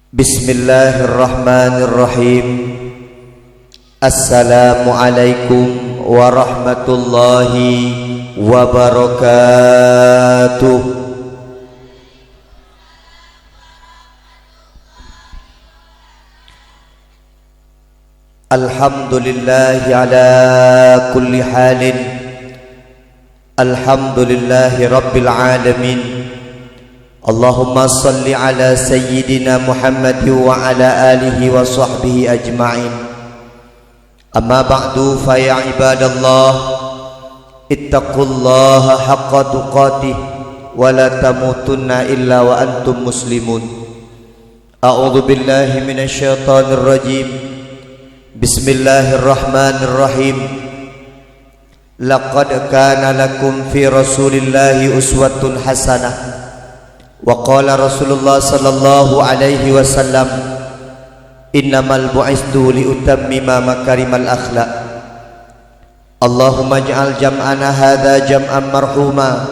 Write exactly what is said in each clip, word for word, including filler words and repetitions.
Bismillahirrahmanirrahim. Assalamualaikum warahmatullahi wabarakatuh. Alhamdulillahi ala kulli halin. Alhamdulillahi rabbil alamin. Allahumma salli ala sayyidina Muhammad wa ala alihi wa sahbihi ajma'in. Amma ba'du, fa ya ibadallah, ittaqullaha haqqa tuqatih wa la tamutunna illa wa antum muslimun. A'udzu billahi minasy syaithanir rajim. Bismillahirrahmanirrahim. Laqad kana lakum fi Rasulillahi uswatun hasanah. Wa qala Rasulullah sallallahu alaihi wasallam, "Innamal bu'istu li utammima makarimal akhlaq." Allahumma ij'al jam'ana hadza jam'an marhuma,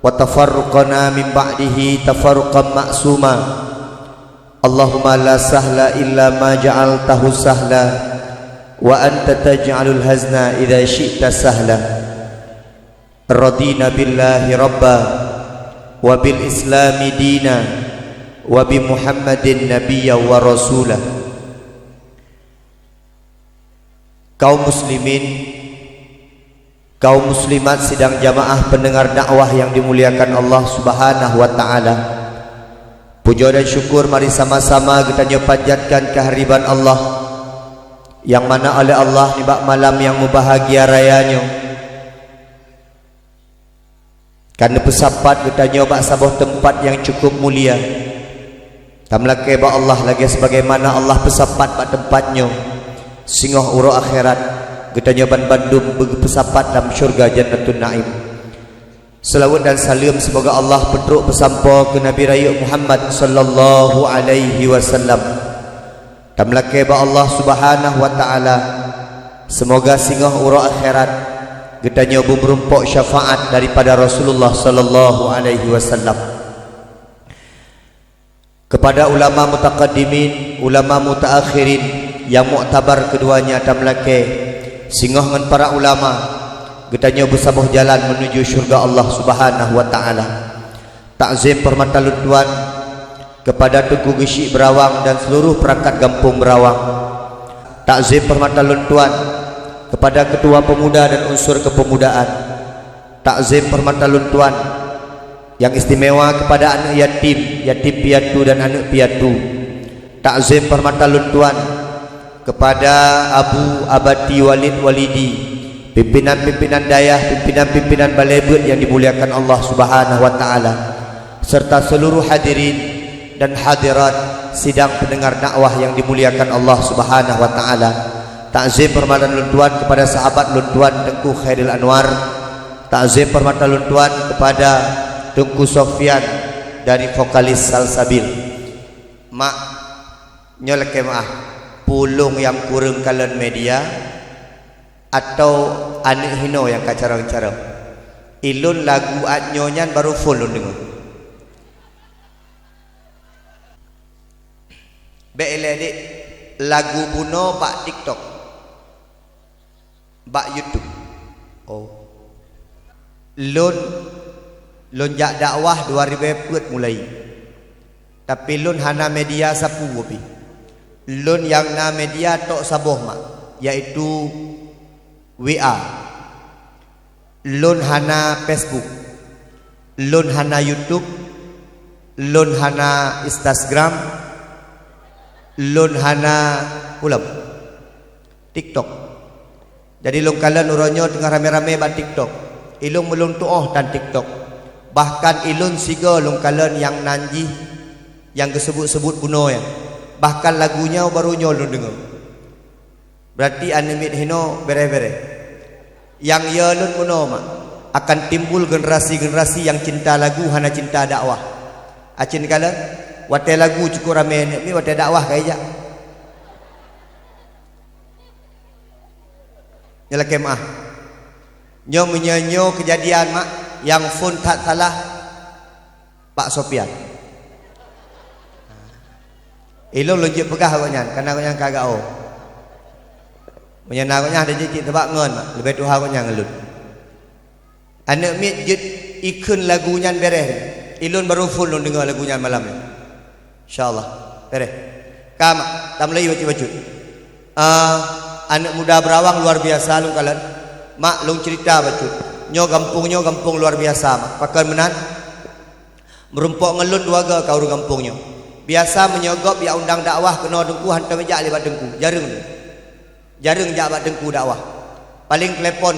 wa tafarruqana min ba'dihi tafarruqan ma'suma. Allahumma la sahla illa ma ja'altahu sahla, wa anta taj'alul hazna idza syi'ta sahla. Radina billahi rabba, wa bil islami dina, wa bi Muhammadin nabiyya wa rasula. Kaum muslimin, kaum muslimat sidang jamaah pendengar dakwah yang dimuliakan Allah Subhanahu wa taala. Puja dan syukur mari sama-sama geutanyoe panjatkan keuhadiran Allah, yang mana oleh Allah nibak malam yang mubahagia raya nyoe, ka neupeusapat geutanyoe bak saboh teumpat nyang cukup mulia. Tameulakée bak Allah lagée sebagaimana Allah peusapat bak teumpat nyoe, singoh uroe akhirat geutanyoe banbandum beugeupeusapat lam syeuruga Jannatun Naim. Seulaweuet dan saleuem seumoga Allah peutrok peusampoe keu Nabi Rayeuk Muhammad sallallahu alaihi wasallam. Tameulakée bak Allah Subhanahu wa taala, seumoga singoh uroe akhirat geutanyoe beumeurumpok syafaat daripada Rasulullah sallallahu alaihi wasallam. Kepada ulama mutaqaddimin, ulama mutaakhirin nyang muktabar keduanya tameulakée, singoh ngon para ulama geutanyoe beusaboh jalan menuju syeuruga Allah Subhanahu wa taala. Takzim peuhormatan lôn tuan kepada Teungku Geuchik Beurawang dan seluruh perangkat gampông Beurawang. Takzim peuhormatan lôn tuan kepada ketua pemuda dan unsur kepemudaan. Takzim peuhormatan lôn tuan nyang istimewa kepada aneuëk yatim, yatim piatu dan aneuëk piatu. Takzim peuhormatan lôn tuan kepada Abu Abati Walid Walidi, pimpinan-pimpinan dayah, pimpinan-pimpinan balée beuet nyang dimuliakan Allah Subhanahu wa taala, serta seluruh hadirin dan hadirat sidang pendengar dakwah yang dimuliakan Allah Subhanahu wa taala. Takzim peuhormatan lôn tuan kepada sahabat lôn tuan Teungku Khairil Anwar. Takzim peuhormatan lôn tuan kepada Teungku Sofyan dari vokalis Salsabil. Mak, nyoe lakée meuáh, peue lôn nyang kureueng kalon media, atawa aneuëk hinoe nyang ka carông-carông? Ilôn lagu át nyoe nyan barô phon lôn deungoe. Bék ilée dik, lagu bunoe bak TikTok, bak YouTube. Oh. Lôn, lôn jak dakwah dua ribée peuet mulai. Tapi lôn hana media sapeue pih. Lôn nyang na media tok saboh mak, yaitu W A. Lôn hana Facebook. Lôn hana YouTube. Lôn hana Instagram. Lôn hana ulem TikTok. Jadi lôn kalon uroe nyoe teungoh ramé-ramé bak TikTok. Ilôn meulôn tuoh tan TikTok. Bahkan ilôn sigoe lôn kalon nyang nan jih nyang geuseubuet-seubuet bunoe nyan. Bahkan lagu nyoe barô nyoe lôn deungoe. Berarti aneuëk miet hinoe béreh-béreh. Nyang yo lôn bunoe mak, akan timbul generasi-generasi nyang cinta lagu hana cinta dakwah. Acin kalon, watée lagu cukup ramé aneuëk miet, watée dakwah ka ijak. Nyoe lakée meuáh. Nyoe meunyoe nyoe keujadian mak, nyang phon that salah Pak Sofyan. Ilôn lôn jeuet peugah gobnyan, kareuna gobnyan ka gao. Meunyoe na gobnyan hana jeuet cit teubak ngon, leubeh tuha gobnyan ngon lôn. Aneuk miet jeuet ikheun lagu nyan bèrèh. Ilôn barô phôn lôn deungoe lagu nyan malam nyoe. Insya Allah. Bèrèh. Ka, Mak, tameulai bacut-bacut. Ah, aneuk muda Beurawang luar biasa lôn kalon. Mak, lôn ceurita bacut. Nyoe gampông nyoe gampông luar biasa, Mak. Pakon meunan? Meurumpok ngon lôn dua goe ka ureueng gampông nyoe. Biasa meunyoe gob jak undang dakwah keunoe Teungku hántom jak lé bak Teungku. Jareueng. Jareueng jak bak Teungku dakwah. Paleng telepon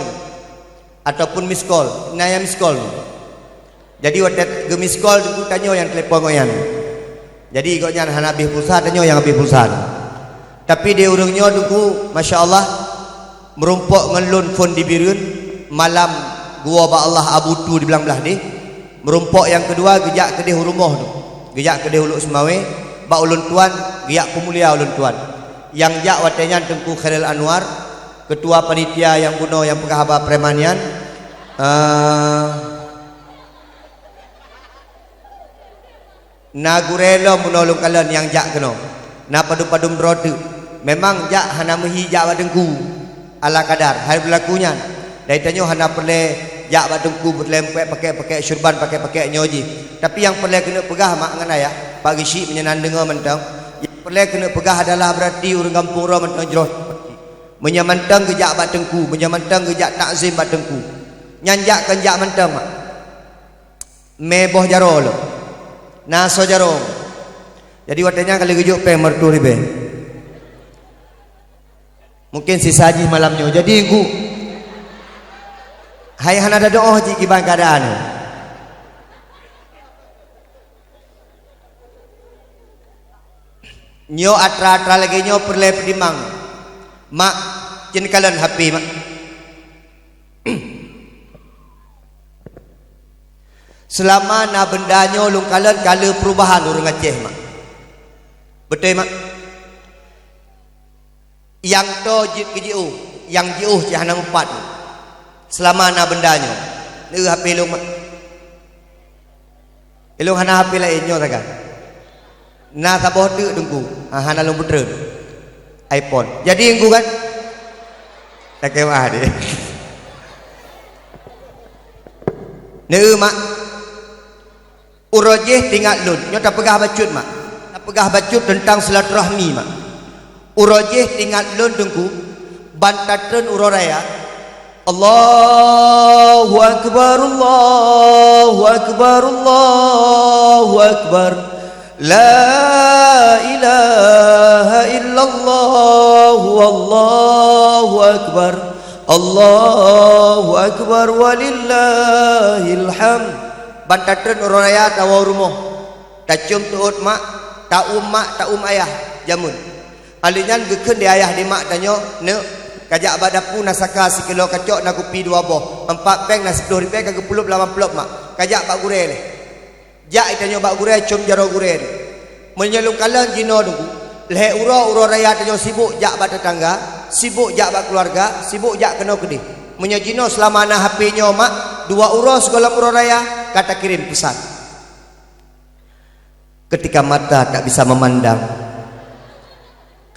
ataupun miss call. Na nyang miss call. Jadi watèe geu-miss call Teungku, tanyoe nyang telepon gobnyan. Jadi gobnyan hana habéh pulsa, tanyoe nyang habéh pulsa. Tapi di ureueng nyoe Teungku, masya Allah, meurumpok ngon lôn phôn di Bireuen, malam geuwoe bak Allah Abu Tu di Blang Blahdeh. Meurumpok nyang keudua geujak keudeh u rumoh tu. Geujak keudeh u Lhokseumawe, bak ulôn tuan, geujak peumulia ulôn tuan. Nyang jak watèe nyan Teungku Khairil Anwar, ketua panitia nyang bunoe nyang peugah haba preman nyan. Ah, Na gurèe lom bunoe lôn kalon nyang jak keunoe. Na padum-padum droe teuk. Memang jak hana meuhi jak bak Teungku. Ala kadar, hai beulaku nyan. Dan tanyoe hana peureulèe jak bak Teungku peureulèe pakèk-pakèk syurban, pakèk-pakèk nyoe jih. Tapi nyang peureulèe keuneuk peugah mak ngon ayah, Pak Geuchik meunyoe na deungö mantong. Nyang peureulèe keuneuk peugah adalah beurati ureueng gampông droe mantong jroh. Meunyoe mantong geujak bak Teungku, meunyoe mantong geujak takzim bak Teungku. Nyan jak kon jak mantong mak. Mè boh jaroe lom. Na soe jaroe. Jadi watèe nyan ka lheueh geujok péng meureutoh ribèe. Mungken sisa jih malam nyoe. Jadi Teungku, hai hana tadoe cit kiban keuadaan nyoe. Nyoe atra-atra lagèe nyoe peureulèe peutimang. Mak, cen kalon H P, Mak. Seulama na beunda nyoe lôn kalon ka le peurubahan ureueng Aceh, Mak. Beutôi, Mak? Nyang toe jeuet keu jiôh, nyang jiôh cit hana meupat. Seulama na beunda nyoe. Neu H P lôn, Mak. Ilôn hana H P laén nyoe sagai. Na saboh teuk Teungku, ha, hana lôn peutreun. iPhone. Jadi Teungku kan? Takheun meu'ah deh. Neu mak. Uroe jéh teuingat lôn. Nyoe tapeugah bacut mak. Tapeugah bacut teuntang silaturahmi mak. Uroe jéh teuingat lôn Teungku, ban tatreun uroe raya. Allahu akbar, Allahu akbar, Allahu akbar. La ilaha illallah, wallahu akbar. Allahu akbar walillahil hamd. Ban tatreun uroe raya tawoe rumoh. Taciöm teuôt mak, taum mak, taum ayah jameun. Alheuh nyan geukheun di ayah di mak tanyoe, "Neuk, kajak bak dapu na saka sikilo kacok na kupi dua boh, empat péng na siplôh ribèe ka geupeulop lam amplop mak. Kajak bak gurèe lé." Jak tanyoe bak gurèe, com jaroe gurèe nyoe. Meunyoe lôn kalon jinoe Teungku, lhèe uroe, uroe raya tanyoe sibok jak bak teutangga, sibok jak bak keuluwarga, sibok jak keunoe keudeh. Meunyoe jinoe seulama na H P nyoe mak, dua uroe sigohlom uroe raya ka takirém peusan. Ketika mata tak bisa memandang,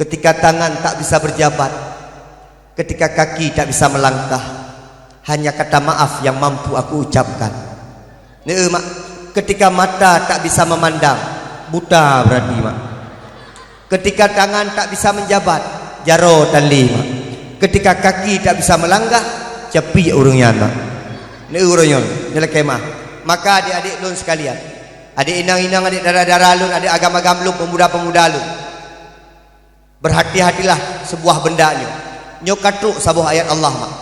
ketika tangan tak bisa berjabat, ketika kaki tak bisa melangkah, hanya kata maaf yang mampu aku ucapkan. Neu mak, ketika mata tak bisa memandang, buta berarti mak. Ketika tangan tak bisa menjabat, jaroe tan lé mak. Ketika kaki tak bisa melangkah, capiek ureueng nyan mak. Neu ureueng nyoe, nyoe lakèe meu'ah. Maka adik-adik lôn sekalian, adik inong-inong, adik dara-dara lôn, adik agam-agam lôn, pemuda-pemuda lôn. Berhati-hatilah sebuah benda nyoe. Nyoe ka trok saboh ayat Allah mak.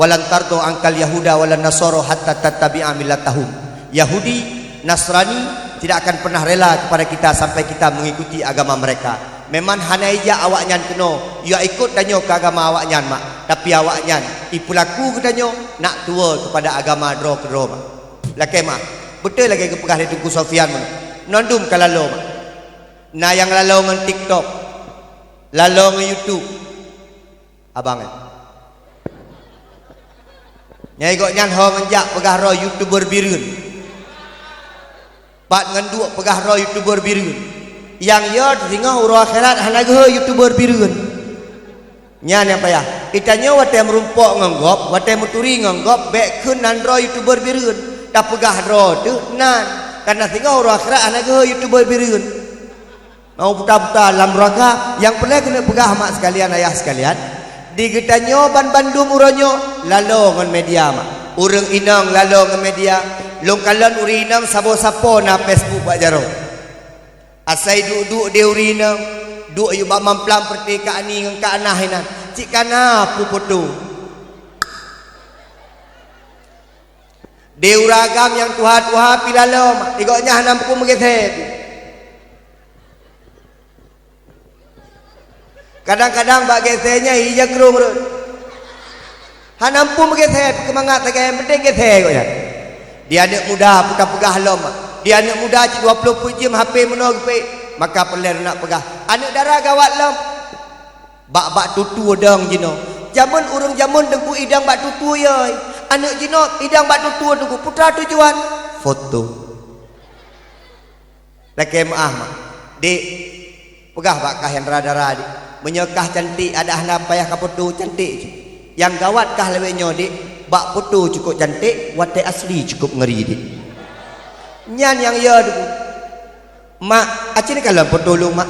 "Walan tardo angkal yahuda walan nasoro hatta tattabi'a millatahum." Yahudi, Nasrani tidak akan pernah rela kepada kita sampai kita mengikuti agama mereka. Memang hana ijak awaknyan keunoe, ya ikot tanyoe ke agama awaknyan mak. Tapi awaknyan ipeulaku geutanyoe nak tuwoe kepada agama droe keudroe mak. Lakèe mak. Beutôi lagèe geupeugah lé Teungku Sofian meunoe. Non dum ka laloe mak. Na nyang laloe ngon TikTok, laloe ngon YouTube. Abang, eh. Nyai gobnyan ho ngon jak peugah droe YouTuber Bireuen. Pat ngon duek peugah droe YouTuber Bireuen. Nyang yo singoh uroe akhirat hana geuhôi youtuber bireuen. Nyan nyang payah. Geutanyoe watée meurumpok ngon gob, watée meuturi ngon gob, bék kheun nan droe youtuber bireuen. Tapeugah droe teuh nan. Karena singoh uroe akhirat hana geuhôi youtuber bireuen. Mau buta-buta lam neraka, nyang peureulée keuneuk peugah mak sekalian, ayah sekalian, di geutanyoe banbandum uroe nyoe lalo ngon media mak. Ureuëng inong lalo ngon media, lôn kalon ureuëng inong saboh sapo na Facebook bak jaroe. Asai duek-duek di ureuëng inong, duek yue bak mamplam peureuté Kak Ani ngon Kak Nah inan, cit kana peupoto. Di ureuëng agam nyang tuha-tuha pih lalo mak, di gobnyan hana muphom meugeusée pih. Kadang-kadang bak geusée nyan ija krong rot. Hana muphom meugeusée, peumangat lagée nyang penting geusée gobnyan. Di aneuëk muda peuka peugah lom mak. Di aneuëk muda cit dua ploh peuet jeuem H P meunoe geupeuék, maka peureulée neunak peugah. Aneuëk dara gawat lom. Bak-bak tutue dong jinoe. Jameun ureuëng jameun teungku idong bak tutue yoi. Aneuëk jinoe idong bak tutue teungku, peue tujuan? Foto. Lakée meuáh mak. Dek, peugah bak kah nyang dara-dara dek. Meunyoe kah cantik adak hana payah kapoto, cantik cit. Nyang gawat kah lawét nyoe dek, bak poto cukup cantik, watée asli cukup ngeri dek. Nyan nyang yo teungku. Mak, aci neukalon poto lôn mak.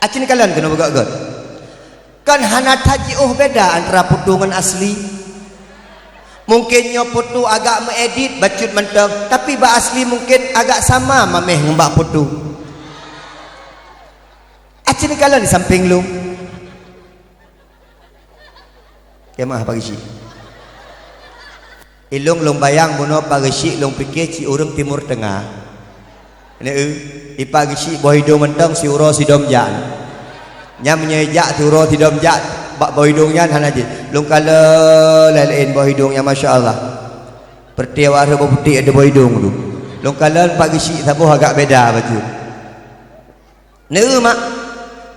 Aci neukalon keunoe beugöt-göt. Kan hana that jiôh beda antara poto ngon asli. Mungken nyoe poto agak meuedit bacut mantong, tapi bak asli mungken agak sama mameh ngon bak poto. Aci neukalon di sampéng lôn. Kemah Pak Geuchik. Ilong lôn bayang bunoe Pak Geuchik lôn pike cit ureuëng Timur Tengah. Neu, i Pak Geuchik boh idong mantong siuroe sidom jak. Nyan meunyoe jak siuroe sidom jak bak boh idong nyan hana jeuet. Lôn kalon laén-laén boh idong nyan masya Allah. Peureuté awak rhot boh putéh ada boh idong tu. Lôn kalon Pak Geuchik saboh agak beda bacut. Neu mak,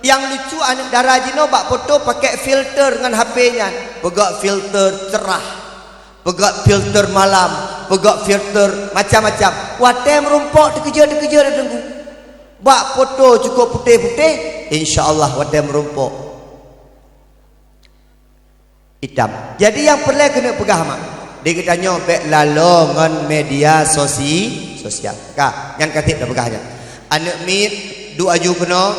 nyang lucu aneuëk dara jinoe bak poto pakai filter ngon H P nyan. Peugöt filter cerah, peugöt filter malam, peugöt filter macam-macam. Watée meurumpok teukeujot-teukeujot teungku. Bak poto cukup putéh-putéh, insya Allah watée meurumpok. Itam. Jadi nyang peureulée keuneuk peugah mak, di geutanyoe bék lalo ngon media sosi-, sosial. Ka, nyan ka tieb tapeugah nyan. Aneuëk miet duek aju keunoe,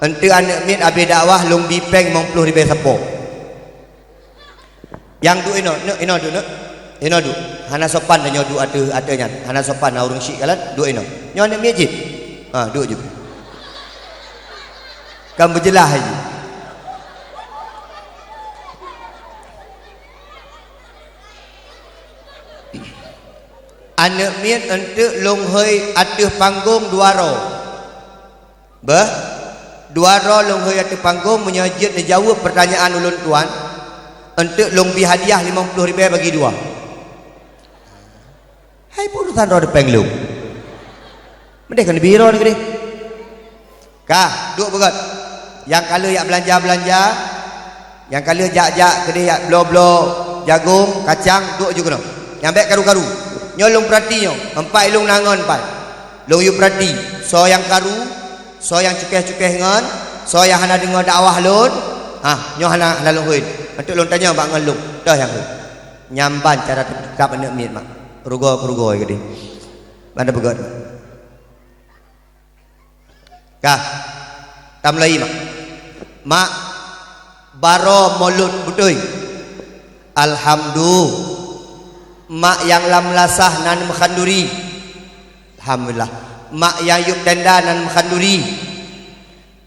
eunteuk aneuëk miet abéh dakwah lôn bi péng limong ploh ribée sapo. Nyang duek inoe, neuk inoe duek neuk. Inoe duek. Hana sopan tanyoe duek ateueh, ateueh nyan. Hana sopan na ureuëng syik kalon, duek inoe. Nyoe aneuëk miet jih. Ha, duek ju. Kan beujeulaih jih. Aneuëk miet eunteuk lôn hôi ateueh panggong dua droe. Beuh, dua droe lôn hôi ateueh panggong meunyoe jeuet neujaweueb peurtanyaan ulôn tuan, eunteuk lôn bi hadiah limong ploh ribée bagi dua. Hai peue urusan droe depan lôn. Meudeh keuneuk bi droe keudeh. Kah, duek beugöt. Nyang ka lheueh jak beulanja-beulanja, nyang ka lheueh jak-jak keudeh jak bloe-bloe jagong, kacang, duek ju keunoe. Nyang bék karu-karu. Nyoe lôn peurati nyoe, empat ilong na ngon pat. Lôn yue peurati, soe nyang karu, soe nyang cukéh-cukéh ngon, soe nyang hana deungoe dakwah lôn. Hah, nyoe hana, hana lôn hôi. Eunteuk lôn tanyoe bak ngon lôn, toh nyang hôi. Nyan ban cara teutab aneuëk miet mak. Rugoe-rugoe keudeh. Ban tapeugöt. Kah, tamulai mak. Mak, baroe mulod beutôi. Alhamdulillah. Mak nyang lam lasah nan meukhanduri. Alhamdulillah. Mak nyang yub tenda nan meukhanduri.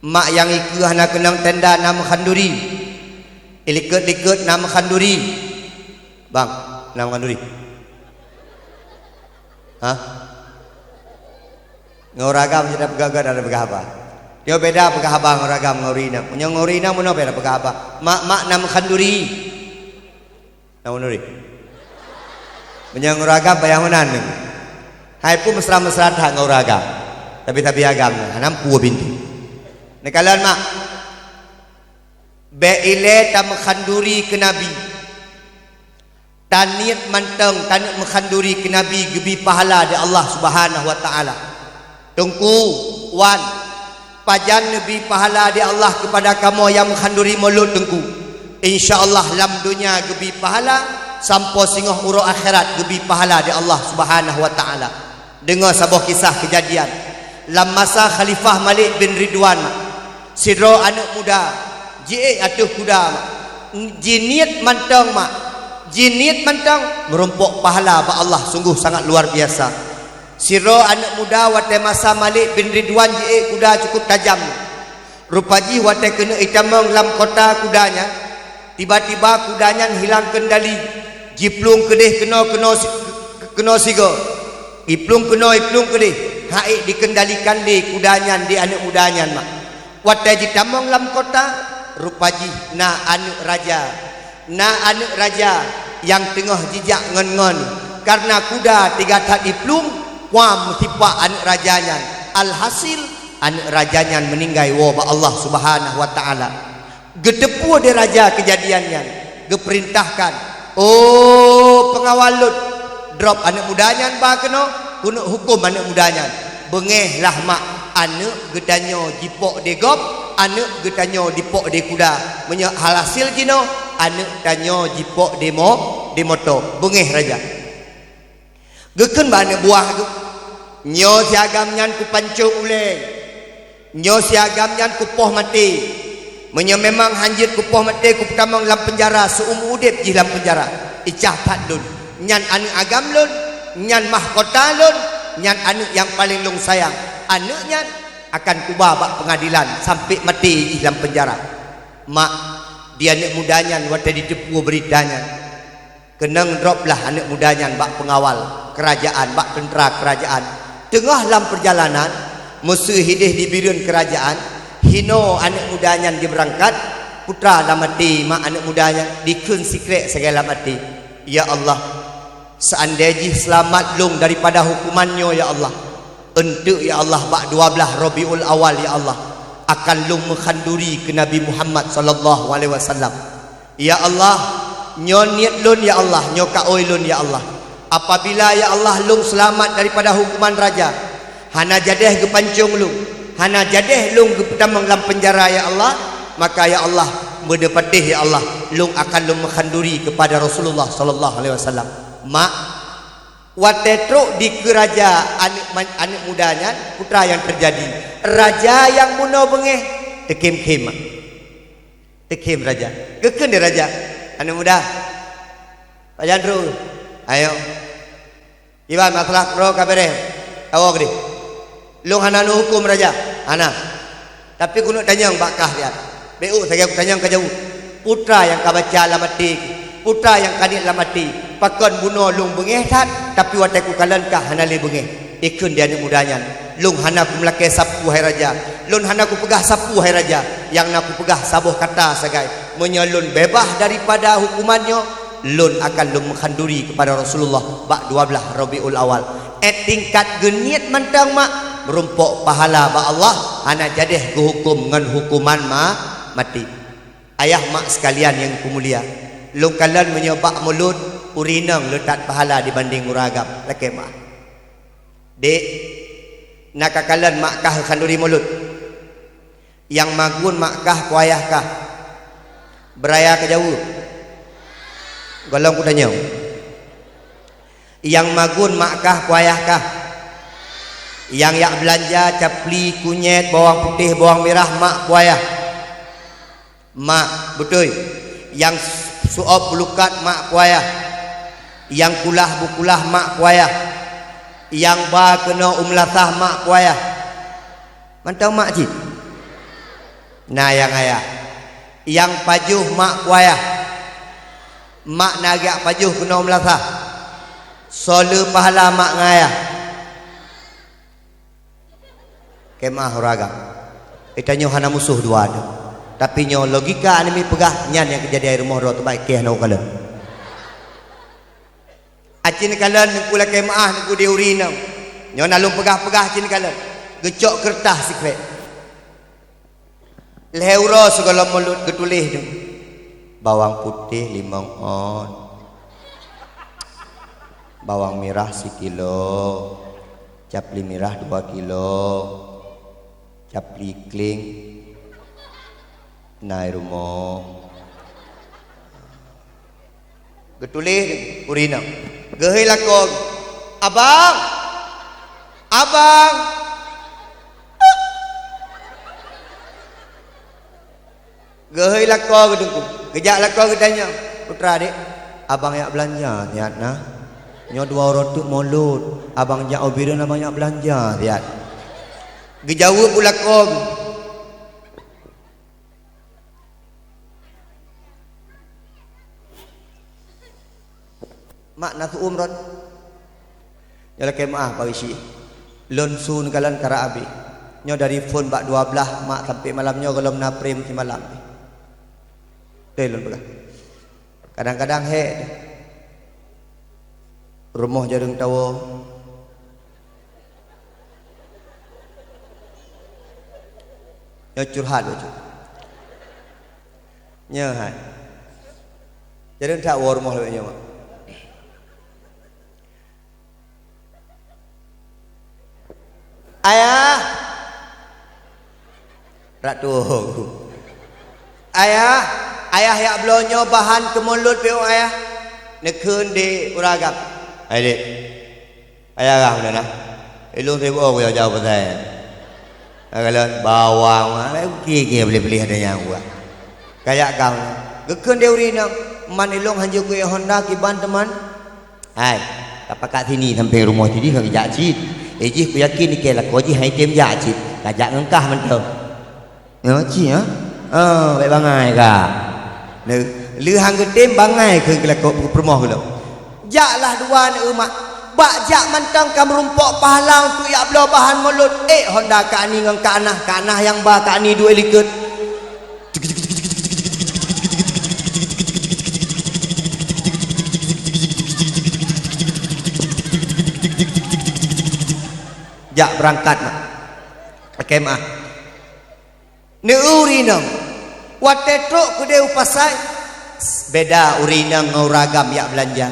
Mak nyang ikeue hana keunong tenda nan meukhanduri. Ilikot-likot nan meukhanduri. Bang, nan meukhanduri. Hah? Ngon ureuëng agam jeuet peugah-peugah dan peugah haba. Nyoe beda peugah haba ngon ureuëng agam ngon ureuëng inong. Meunyoe ngon ureuëng inong bunoe beda peugah haba. Mak-mak na meukhanduri. Na meukhanduri. Meunyoe ngon ureuëng agam payah meunan. Hai pun mesra-mesra that ngon ureuëng agam. Tapi-tapi agam na, hana meupu binti. Neukalon mak. Bék ilée tameukhanduri keu Nabi. Taniet mantong taneuk meukhanduri keu Nabi geubi pahala di Allah Subhanahu wa Taala. Teungku, wan, pajan neubi pahala di Allah keupada kamoe nyang meuhanduri mulod Teungku. Insya Allah lam donya geubi pahala, sampoe singoh uroe akhirat geubi pahala di Allah Subhanahu wa Taala. Deungoe saboh kisah keujadian. Lam masa Khalifah Malik bin Ridwan, sidroe aneuëk muda jiék ateueh kuda, mak. Jiniet mantong, mak. Jiniet mantong, meurumpok pahala bak Allah sungguh sangat luar biasa. Sidroe aneuëk muda watée masa Malik bin Ridwan jiék kuda cukup tajam. Rupa jih watée keuneuk itamong lam kota kuda nyan, tiba-tiba kuda nyan hilang keundali, jiplueng keudeh keunoe-keunoe si-, keunoe sigoe. Iplueng keunoe, iplueng keudeh, han ék dikeundalikan lé kuda nyan di aneuëk muda nyan, mak. Watée jitamong lam kota, rupa jih na aneuëk raja. Na aneuëk raja nyang teungoh jijak ngon-ngon, kareuna kuda teuga that iplueng, kuam meusipak aneuëk raja nyan. Alhasil, aneuëk raja nyan meuninggai woe bak Allah Subhanahu wa Taala. Geuteupeue di raja keujadian nyan, geupeurintahkan, "Oh, peungawal lôn, drop aneuëk muda nyan ba keunoe, keuneuk huköm aneuëk muda nyan. Beungéh lah, mak, aneuëk geutanyoe jipok di gob, aneuëk geutanyoe dipok di kuda. Meunyoe alhasil jinoe, aneuëk tanyoe jipok di mo-, di moto. Beungéh, raja." Geukheun bak aneuëk buah geuh, "Nyoe si agam nyan kupancong ulée. Nyoe si agam nyan kupoh maté. Meunyoe memang hanjeuet kupoh maté, kupeutamong lam peunjara, seuumu udeb jih lam peunjara. Icah that lôn. Nyan aneuëk agam lôn, nyan mahkota lôn, nyan aneuëk nyang paleng lôn sayang. Aneuëk nyan akan kuba bak peungadilan sampoe maté jih lam peunjara." Mak, di aneuëk muda nyan watée jiteupeue beurita nyan, keunong drop lah aneuëk muda nyan bak peungawal keurajeuen, bak teuntra keurajeuen. Teungoh lam peurjalanan, meuseu hideh di bireuen keurajeuen, hinoe aneuëk muda nyan jibeurangkat, putra lam até mak aneuëk muda nyan, dikheun sikrék sagai lam até, "Ya Allah, seundée jih seulamat lôn daripada huköman nyoe, ya Allah, eunteuk, ya Allah, bak dua blaih Rabiul Awal, ya Allah, akan lôn meuhanduri keu Nabi Muhammad sallallahu alaihi wasallam. Ya Allah, nyoe niet lôn, ya Allah, nyoe kaôi lôn, ya Allah. Apabila, ya Allah, lôn seulamat daripada huköman raja, hana jadeh geupancong lôn, hana jadeh lôn geupeutamong lam peunjara, ya Allah, maka, ya Allah, meunyoe patéh, ya Allah, lôn akan lôn meuhanduri keupada Rasulullah sallallahu alaihi wasallam." Mak, watée trok dikeue raja aneuëk man-, aneuëk muda nyan, peue nyang teujadi? Raja nyang bunoe beungéh, teukhém-khém, mak. Teukhém raja. Geukheun di raja, "Aneuëk muda, pajan droe? Ayo. Iban masalah droe ka beureh. Kawoe keudeh. Lôn hana neuhuköm raja. Hana. Tapi keuneuk tanyong bak kah nyan. Bék sagai kutanyong ka jaweueb. Peue nyang ka baca lam até, peue nyang ka niet lam até, pakon bunoe lôn beungéh that, tapi watée kukalon kah hana lé beungéh?" Ikheun di aneuëk muda nyan, "Lôn hana kumeulakée sapeue, hai raja. Lôn hana kupeugah sapeue, hai raja. Nyang na kupeugah saboh kata sagai. Meunyoe lôn beubaih daripada huköman nyoe, lôn akan lôn meuhanduri keupada Rasulullah bak dua blaih Rabiul Awal." Ék tingkat geuniet mantong, mak, meurumpok pahala bak Allah, hana jadeh geuhuköm ngon huköman ma-, maté. Ayah mak sekalian nyang kumulia, lôn kalon meunyoe bak mulod, ureuëng inong le that pahala dibandéng ureuëng agam. Lakée meuah. Dek, na kakalon mak kah khanduri mulod? Nyang magun mak kah peue ayah kah? Beuraya ka jaweueb. Gohlom kutanyong. Nyang magun mak kah peue ayah kah? Nyang jak beulanja capli, kunyét, bawang putéh, bawang mirah, mak peue ayah? Mak, beutôi. Nyang su'ob beulukat, mak peue ayah? Nyang kulah beukulah, mak peue ayah? Nyang ba keunoe u meulasah, mak peue ayah? Mantong mak cit. Na nyang ayah. Nyang pajoh, mak peue ayah? Mak na geujak pajoh keunoe u meulasah. Soe le pahala mak ngon ayah? Keu meuah ureuëng agam. Geutanyoe hana musoh dua tu. Tapi nyoe logika aneuk miet peugah, nyan nyang keujadi rumoh droe teubaik keu hana ukalon. Acin kalon neuk lakée meuah neuk di uri nong. Nyoe na lôn peugah-peugah acin kalon. Geucok keureutah sikrék. Lhée uroe sigohlom mulod geutuléh nyoe. Bawang putéh limong ôn. Bawang mirah sikilo. Capli mirah dua kilo. Capli kling. Nai rumoh. Geutuléh ureueng inong. Geuhôi lakoe. "Abang! Abang!" Geuhôi lakoe geuteungku. Geujak lakoe geutanyong, "Putra, dek, abang jak beulanja siat na. Nyoe dua uroe teuk Molot. Abang jak u Bireuen, abang jak beulanja siat." Geujaweueb u lakoe geuh. "Mak, na seuuem rot." "Nyoe lakée meuáh, Pak Geuchik. Lôn su neukalon karab abéh. Nyoe dari phon bak dua blaih mak sampoe malam nyoe gohlom na prem simalam." Teuh lôn peugah. Kadang-kadang hék teuh. Rumoh jareueng tawoe. Nyoe curhat bacut. Nyoe hai. Jareueng that woe rumoh lagée nyoe, mak. "Ayah!" Rak tuho. "Ayah, ayah jak bloe nyoe bahan keu Molot piôh ayah. Neukheun di ureueng agam." "Hai, dek. Ayah rhah meunan na. Ilôn sibuk oh kujak-jak pasai. Nah, kalon bawang, ah, kiki beli-beli ada nyang buat. Kajak kau." Geukheun di ureueng inong, "Man ilôn hanjeuet kuék Honda kiban teuma." "Hai, tapakat sini sampoe rumoh jih ka geujak cit. Eh, jih kuyakin ikée lakoe jih han item jak cit. Kajak ngon kah mantong." "Nyoe cit, ha? Oh, bék bangai ka." Lheuh, lheuh han geutem bangai keu lakoe peurumoh geuh. "Jaklah dua neueu mak. Bak jak mantong ka meurumpok pahala untuk jak bloe bahan Molot. Eh, Honda kani ngon kanah, kanah nyang ba kani duek likot." Jak beurangkat mak. Lakée meuáh. Neueu ureueng inong. Watée trok keudeh u pasai, beda ureueng inong ngon ureueng agam jak beulanja.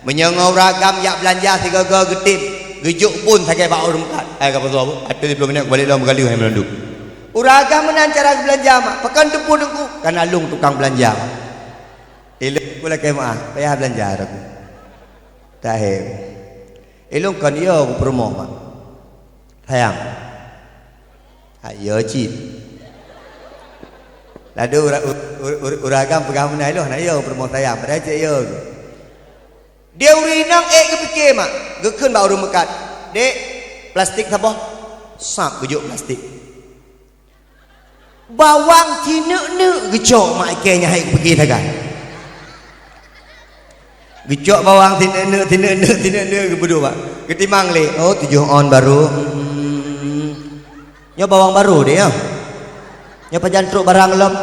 Meunyoe ngon ureueng agam jak beulanja sigoe-goe geutem, geujok phon sagai bak ureueng meukat. "Hai, ka pasoe, ateueh siplôh minét kubalek lom, meugaleuh hai meulôn duek." Ureueng agam meunan cara geubeulanja mak, pakon teupeu teungku, "Kana lôn tukang beulanja." Ilôn ku lakée meuáh, payah beulanja roku. Tahe. Ilôn kon yo ku peurumoh mak. Sayang. Ha, yo cit. Ladu ura-, ur-, ur-, ur-, ureueng agam peugah meunan ilôn, hana yo peurumoh sayang, padahai cit yo. Di ureueng inong ék geupike mak, geukheun bak ureueng meukat. "Dek, plastik saboh." Sab geujok plastik. Bawang sineuk-neuk geucok mak ikée nyan hai kupike sagai. Geucok bawang sineuk-neuk, sineuk-neuk, sineuk-neuk geupeuduek bak. Geutimang lé, oh, tujoh on barô. Hmm. Nyoe bawang barô deh, nyoe. Nyoe pajan trok barang lom.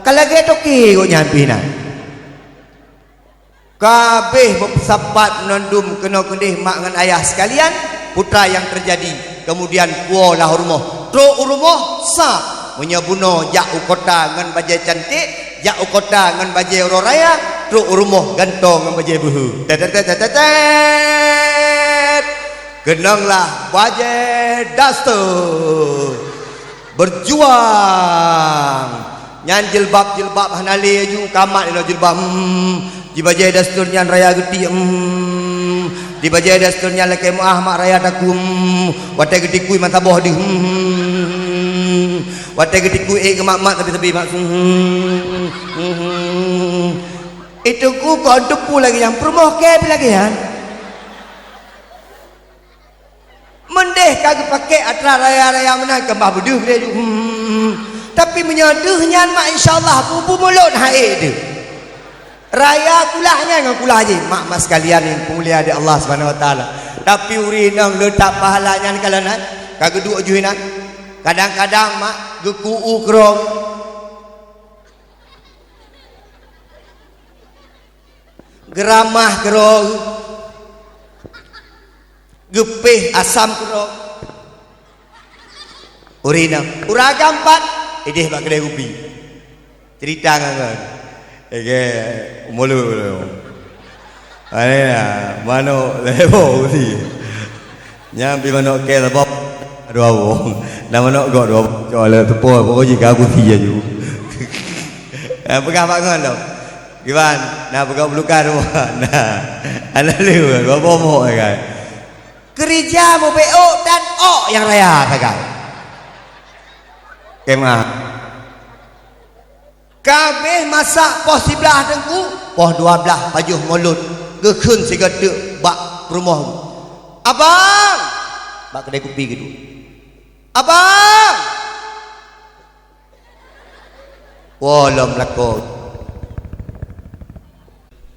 Ka lagée toke gobnyan pih na. Ka habéh meupeusapat meunandum keunoe keudeh mak ngon ayah seukalian, peue nyang teujadi. Keumudian puwoe lah u rumoh. Trok u rumoh, sa. Meunyoe bunoe jak u kota ngon bajée canték, jak u kota ngon bajée uroe raya, trok u rumoh gantoe ngon bajée beuhe. Tet, tet, tet, tet, tet. Keunong lah bajée daster. Berjuang. Nyan jilbab-jilbab hana lé aju, ka mat inoe jilbab. Hmm. Di bajée daster nyan raya geuti. Hmm. Di bajée daster nyan lakée meuáh mak raya takue. Hmm. Watée geutikui mata boh deuh. Hmm. Watée geutikui ék geumat-mat sabe-sabe mak. Hmm. Hmm. Itu ku kon teupeu lagée nyan peurumoh kée pih lagée nyan. Meudeh ka geupakée atra raya-raya meunan keumah beudeuh lé ju. Hmm. Tapi meunyoe deuh nyan mak, insya Allah, bu-bu mulot hai deuh. Raya kulah nyan ngon kulah jih, mak-mak sekalian nyang peumulia di Allah Subhanahu Wa Taala. Tapi ureueng inong leutak pahala nyan kalon hai, ka geuduek ju inan. Kadang-kadang mak geuku-u keurong. Geuramah keurong. Geupéh asam keudroe. Ureueng inong, ureueng agam pat, ideh bak keudè kupi. Cerita ngon, ngon. Oke, mulu, mulu. Ane na, manok lebo usi. Nyan pih manok kèe saboh dua boh. Nah, manok gok dua boh. Cok lé teupô, pokok jih ka aku si laju. Eh, peugah bak ngon lom. Kiban, nah, peugah peulukan dua boh. Nah, aneuk lé dua boh mok, ya kan? Keurija mubeuôk dan ôk nyang raya sagai. Kemah. Ka abéh masak poh siblaih teungku, poh dua blaih pajoh mulod geukheun sigoe teuk bak rumoh. "Abang!" Bak keudè kupi geuduek. "Abang!" Woe lom lakoe.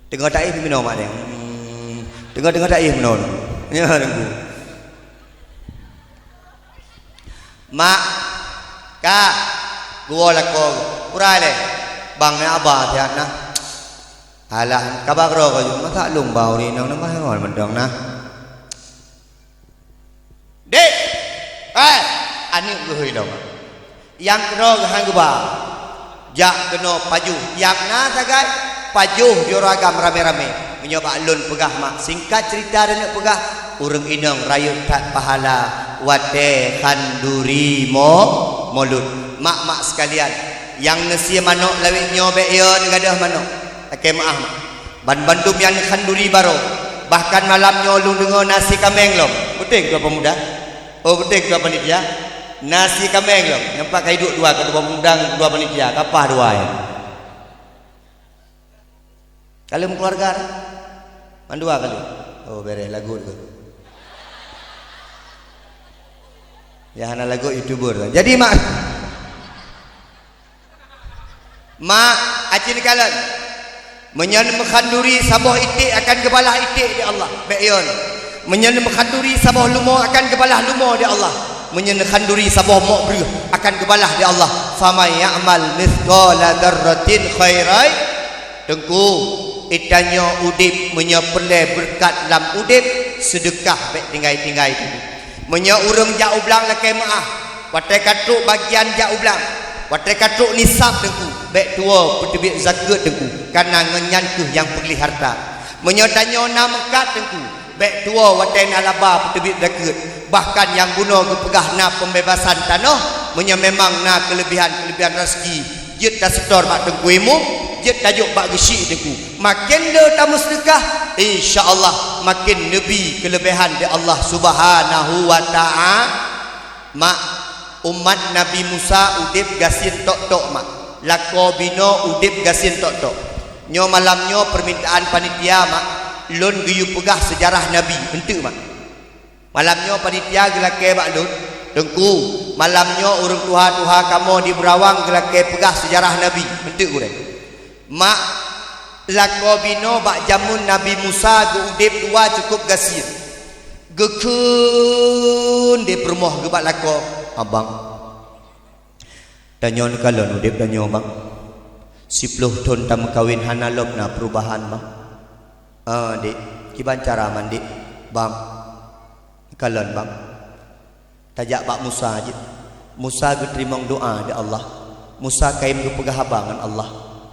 Teungoh taéh meunoe mak nyan. Hmm, teungoh-teungoh taéh meunoe. Nyan teungku. "Mak, ka, geuwoe lakoe, urai lé." "Bang, na haba siat na?" "Alah, ka ba keudroe ka jeuet, masak lôn ba ureueng inong na, bah ngon mantong na." "Dek!" "Eh, aneuk geuh ilong." Nyang keudroe geuh han geuba. Jak keunoe pajoh, nyang na sagai pajoh juragam ramé-ramé. Meunyoe bak lôn peugah mak, singkat cerita droeneuh peugah, ureueng inong rayeuk that pahala watèe khanduri mo-, mulod. Mak-mak sekalian, nyang neusie manok lawét nyoe bèk yo neugadoh manok. Lakèe meu'ah mak. Banmandum nyang khanduri baroe, bahkan malam nyoe lôn deungoe na sie kaméng lom. Beutôi, Ketua Pemuda? Oh, beutôi, Ketua Panitia? Na sie kaméng lom. Nampak ka iduek dua, Ketua Pemuda ngon Ketua Panitia. Ka paih dua nyan. Ka lheueh meukeuluwarga dah? Mandua ka lheueh? Oh, bèrèh, lagot tu. Ya, hana lagot YouTuber. Jadi, mak, mak, aci neukalon. Meunyoe neumeukeukhanduri saboh iték akan geubalah iték di Allah. Bèk yo. Meunyoe neumeukeukhanduri saboh leumo akan geubalah leumo di Allah. Meunyoe neukhanduri saboh mok breueh akan geubalah di Allah. "Faman ya'mal mithqala dzarratin khairan." Teungku, geutanyoe udép, meunyoe peureulèe beureukat lam udép, seudeukah bèk tinggai-tinggai teungku. Meunyoe ureueng jak u blang lakèe meu'ah, watèe ka trok bagian jak u blang, watèe ka trok nisab teungku, bèk tuwoe peuteubiet zakeuet teungku, kareuna ngon nyan kheueh nyang peugleh hareuta. Meunyoe tanyoe na meukat teungku, bèk tuwoe watèe na laba peuteubiet zakeuet. Bahkan nyang bunoe geupeugah na peumbebasan tanoh, meunyoe memang na keuleubehan-keuleubehan raseuki, jeuet taseutôt bak Teungku Imum, jeuet tajok bak geuchik teungku. Maken le tameuseudeukah, insya Allah maken neubi keuleubehan di Allah Subhanahu wa Ta'a-, mak, umat Nabi Musa udép gasien tok-tok, mak. Lakoe binoe udép gasien tok-tok. Nyoe malam nyoe peumintaan panitia, mak, lôn geuyue peugah seujarah Nabi, eunteuk, mak. Malam nyoe panitia geulakèe bak lôn, "Teungku, malam nyoe ureueng tuha-tuha kamoe di Beurawang geulakèe peugah seujarah Nabi, eunteuk gurèe." Mak, lakoe binoe bak jameun Nabi Musa geuudép dua cukôp gasien. Geukheun di peurumoh geuh bak lakoe, "Abang, tanyoe neukalon udép tanyoe, Bang. Siploh thon tameukawen hana lom na peurubahan, Bang." "Ah, Dek, kiban cara man, Dek?" "Bang, neukalon, Bang. Tajak bak Musa jeuet. Musa geuteurimong doa di Allah. Musa kayém geupeugah haba ngon Allah.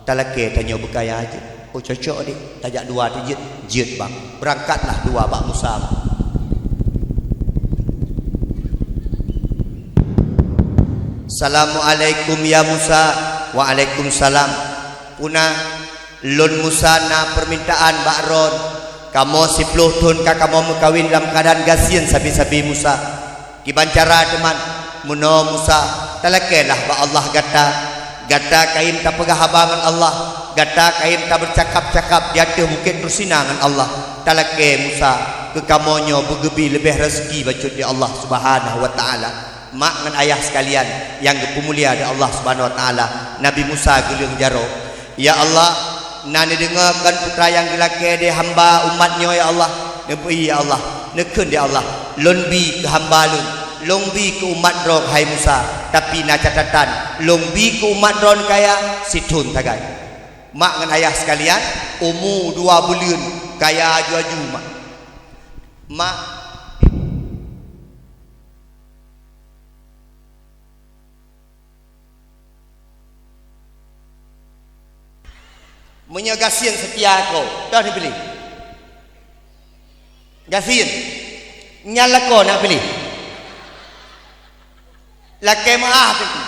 Talakèe tanyoe beukaya jeuet." "Oh, cocok, Dek. Tajak dua teuh jeuet." "Jeuet, Bang." Beurangkatlah dua bak Musa. "Assalamualaikum ya Musa." "Waalaikumsalam." "Puna, lôn Musa na peumintaan bak droen. Kamoe siploh thon ka kamoe meukawen lam keuadaan gasien sabe-sabe Musa. Kiban cara teuman?" "Meunoe Musa, talakèe lah bak Allah gata. Gata kayém tapeugah haba ngon Allah, gata kayém tabeucakap-cakap di ateueh Bukét Tursina ngon Allah. Talakèe Musa, keu kamoe nyoe beugeubri leubeh raseuki bacut di Allah Subhanahu wa Taala." Mak ngon ayah sekalian nyang geupeumulia di Allah Subhanahu wa Taala, Nabi Musa geuleueng jaroe. "Ya Allah, na neudeungoe kon peue nyang geulakèe di hamba umat nyoe, ya Allah. Neubri, ya Allah, neukheun, ya Allah, lôn bi keu hamba lôn, lôn bi keu umat droe, hai Musa. Tapi na catatan, lôn bi keu umat droe kaya sithon sagai." Mak ngon ayah sekalian, umu dua buleuen, kaya aju-aju, mak. Mak. Meunyoe gasien seutia ko, toh neupiléh. Gasien. Nyan lakoe na piléh. Lakée meu'ah teungku.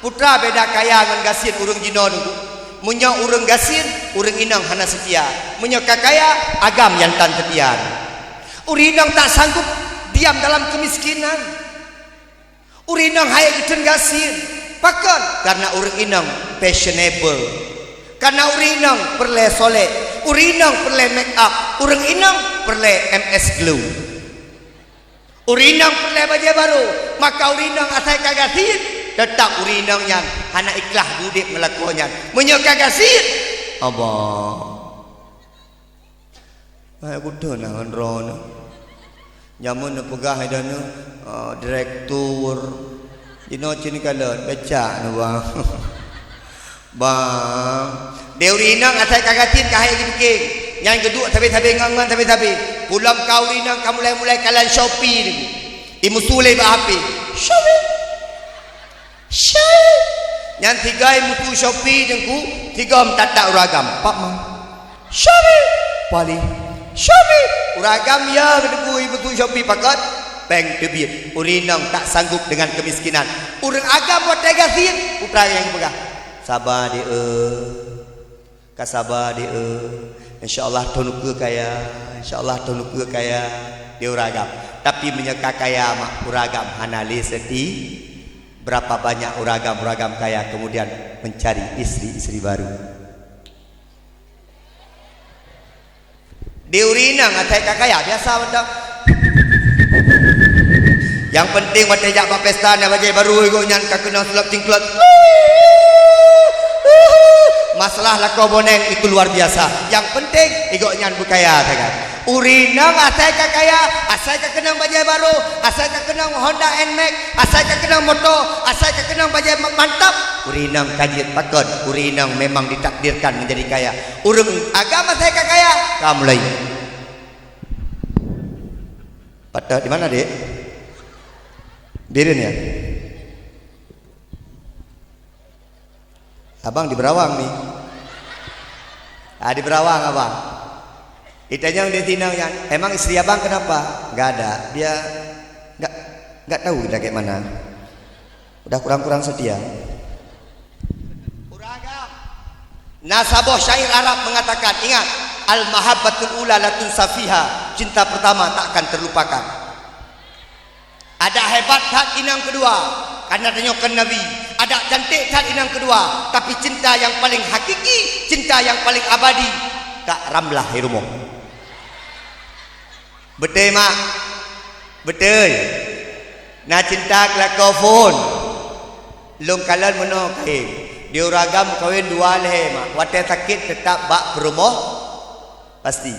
Putra beda kaya ngon gasien ureuëng jinoe teungku. Meunyoe ureuëng gasien, ureuëng inong hana seutia. Meunyoe ka kaya, agam nyang tan seutia. Ureuëng inong tak sanggup diam dalam kemiskinan. Ureuëng inong hai geuteun gasien. Pakon? Karena ureuëng inong fashionable. Karena ureuëng inong peureulée solek. Ureuëng inong peureulée make up. Ureuëng inong peureulée M S Glow. Ureuëng inong peureulée bajée barô, maka ureuëng inong asai ka gasien, teutap ureuëng inong nyan hana ikhlas udeb ngon lakoe nyan. Meunyoe ka gasien, Allah. Hai kuteun na ngon droeneuh. Nyamun neupeugah ideh nyoe, eh, direktur. Jinoe cit kalon, becak na, Bang. Bang, di ureuëng inong asai ka gasien ka hai geubikéng. Nyan geuduek sabe-sabe ngon-ngon sabe-sabe. Pulom ka ureuëng inong ka mulai-mulai kalon Shopee teungku. Imusu lé bak H P. Shopee. Shopee. Nyan sigoe imusu Shopee teungku, sigoe meutatap ureuëng agam. Pak ma. Shopee. Pali. Shopee. Ureuëng agam ya geuteupeu ibeutôi Shopee pakon? Péng teubiet. Ureuëng inong tak sanggup dengan kemiskinan. Ureuëng agam watée gasien, putra nyang geupeugah, "Saba deh, eh. Ka saba deh, eh. Insya Allah thon ukeue kaya. Insya Allah thon ukeue kaya." Di ureuëng agam. Tapi meunyoe ka kaya mak ureuëng agam hana lé seuti, berapa banyak ureuëng agam-ureuëng agam kaya kemudian mencari istri-istri baru. Di ureuëng inong asai ka kaya, biasa mantong. Nyang penting watée jak bak pesta na bajée barô igoe nyan ka keunong seulop cingklot. Masalah lakoe boneng itu luar biasa. Nyang penting igoe nyan beukaya sagai. Ureuëng inong asai ka kaya, asai ka keunong bajée barô, asai ka keunong Honda Nmax, asai ka keunong moto, asai ka keunong bajée ma-, mantap. Ureuëng inong ka jeuet pakon, ureuëng inong memang ditakdirkan menjadi kaya. Ureuëng agam asai ka kaya, ka mulai. Patah di mana, Dek? Bireuen ya? Abang di Berawang ni. Ah, di Berawang abang. Ditanyong di sinoe nyan, "Emang istri abang kenapa?" "Nggak ada. Dia nggak, nggak tahu dia kayak mana. Udah kurang-kurang setia." Na saboh syair Arab mengatakan, ingat, "Al-mahabbatul ula la tunsa fiha," cinta pertama tak akan terlupakan. Adak hebat that inong keudua, karena tanyoe kon nabi. Adak cantik that inong keudua, tapi cinta nyang paling hakiki, cinta nyang paling abadi, Kak Ramlah di rumoh. Beutôi, Mak? Beutôi. Na cinta keu lakoe phon. Lôn kalon meunoe kayém. Di ureuëng agam meukawen dua lhée, Mak. Watée sakét teutap bak peurumoh, pasti.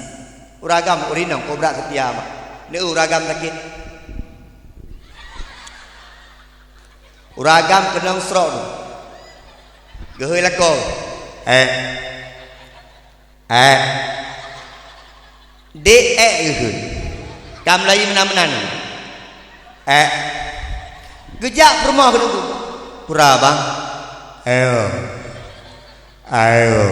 Ureuëng agam ureuëng inong kobra seutia, Mak. Neu ureuëng agam sakét. Ureuëng agam keunong stroke. Geuhôi lakoe. Eh. Eh. Dek eh geuhôi. Ka meulayeue meunan-meunan. Eh. Geujak peurumoh keunoe. Pura, Bang. Ayo. Ayo.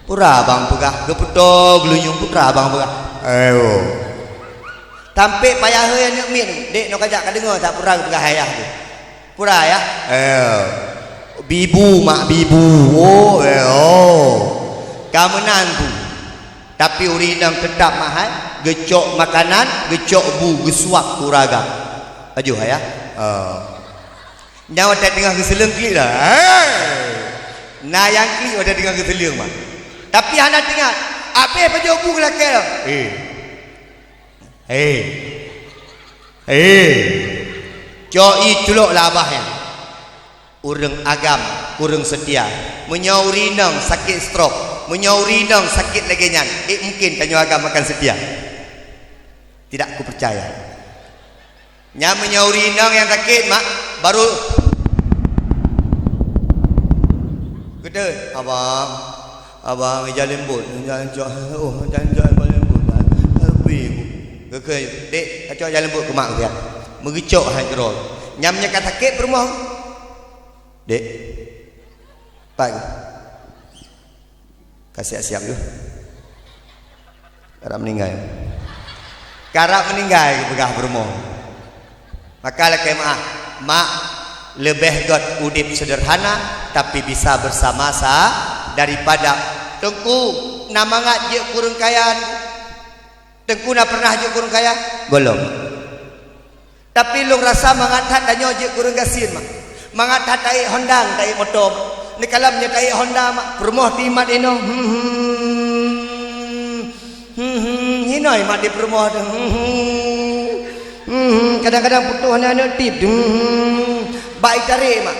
Pura bang peugah, geupeutoe geulunyueng putra bang peugah. Ayo. Tampék payah hai aneuk miet, dek nyoe kajak kadeungoe that pura geupeugah ayah teuh. Pura yah? Ayo. Bibu mak bibu. Oh, ayo. Ka meunan tu. Tapi ureueng inong teutap mahai, geucok makanan, geucok bu, geusuap keu ureueng agam. Ajoh ayah. Oh. Nyan watèe teungoh geuseuleueng klik dah. Hai! Na nyang klik watèe teungoh geuseuleueng, bah. Tapi hana teuingat, abéh pajoh bu lakèe. Eh. Eh. Eh. Cok ie culok lah abah nyan. Ureueng agam, ureueng seutia. Meunyoe ureueng inong sakét stroke, meunyoe ureueng inong sakét lagèe nyan, eh, mungken tanyoe agam akan seutia. Tidak kupercaya. Nyan meunyoe ureueng inong nyang sakét, mak, baru geuteuh, "Abang, abang, ija leumbot, ija leumbot, oh, ija leumbot, ija leumbot." Tapi, geukheun, "Dek, kacok ija leumbot keu mak," geukheun. Meugeucok hai keudroe. Nyan meunyoe ka sakét peurumoh. "Dek, pat geuh?" Ka siap-siap yôh. Rab meuninggai. Karab meuninggai geupeugah peurumoh. Maka lakée meuáh, mak, leubeh gét udeb seudeurhana, tapi bisa beusama sa daripada. Teungku, na mangat jeuet keu ureuëng kaya? Teungku na peureunah jeuet keu ureuëng kaya? Gohlom. Tapi lôn rasa mangat that tanyoe jeuet keu ureuëng gasien, mak. Mangat that taék Honda, taék moto, mak. Neukalon nyoe taék Honda, mak, peurumoh teuimat inoe. Hmm, hmm. Hmm, hmm, hinoe mak di peurumoh teuh. Hmm, hmm. Hmm, hmm, kadang-kadang putôh aneuk-aneuk tieb. Hmm, hmm. Bak itarek mak.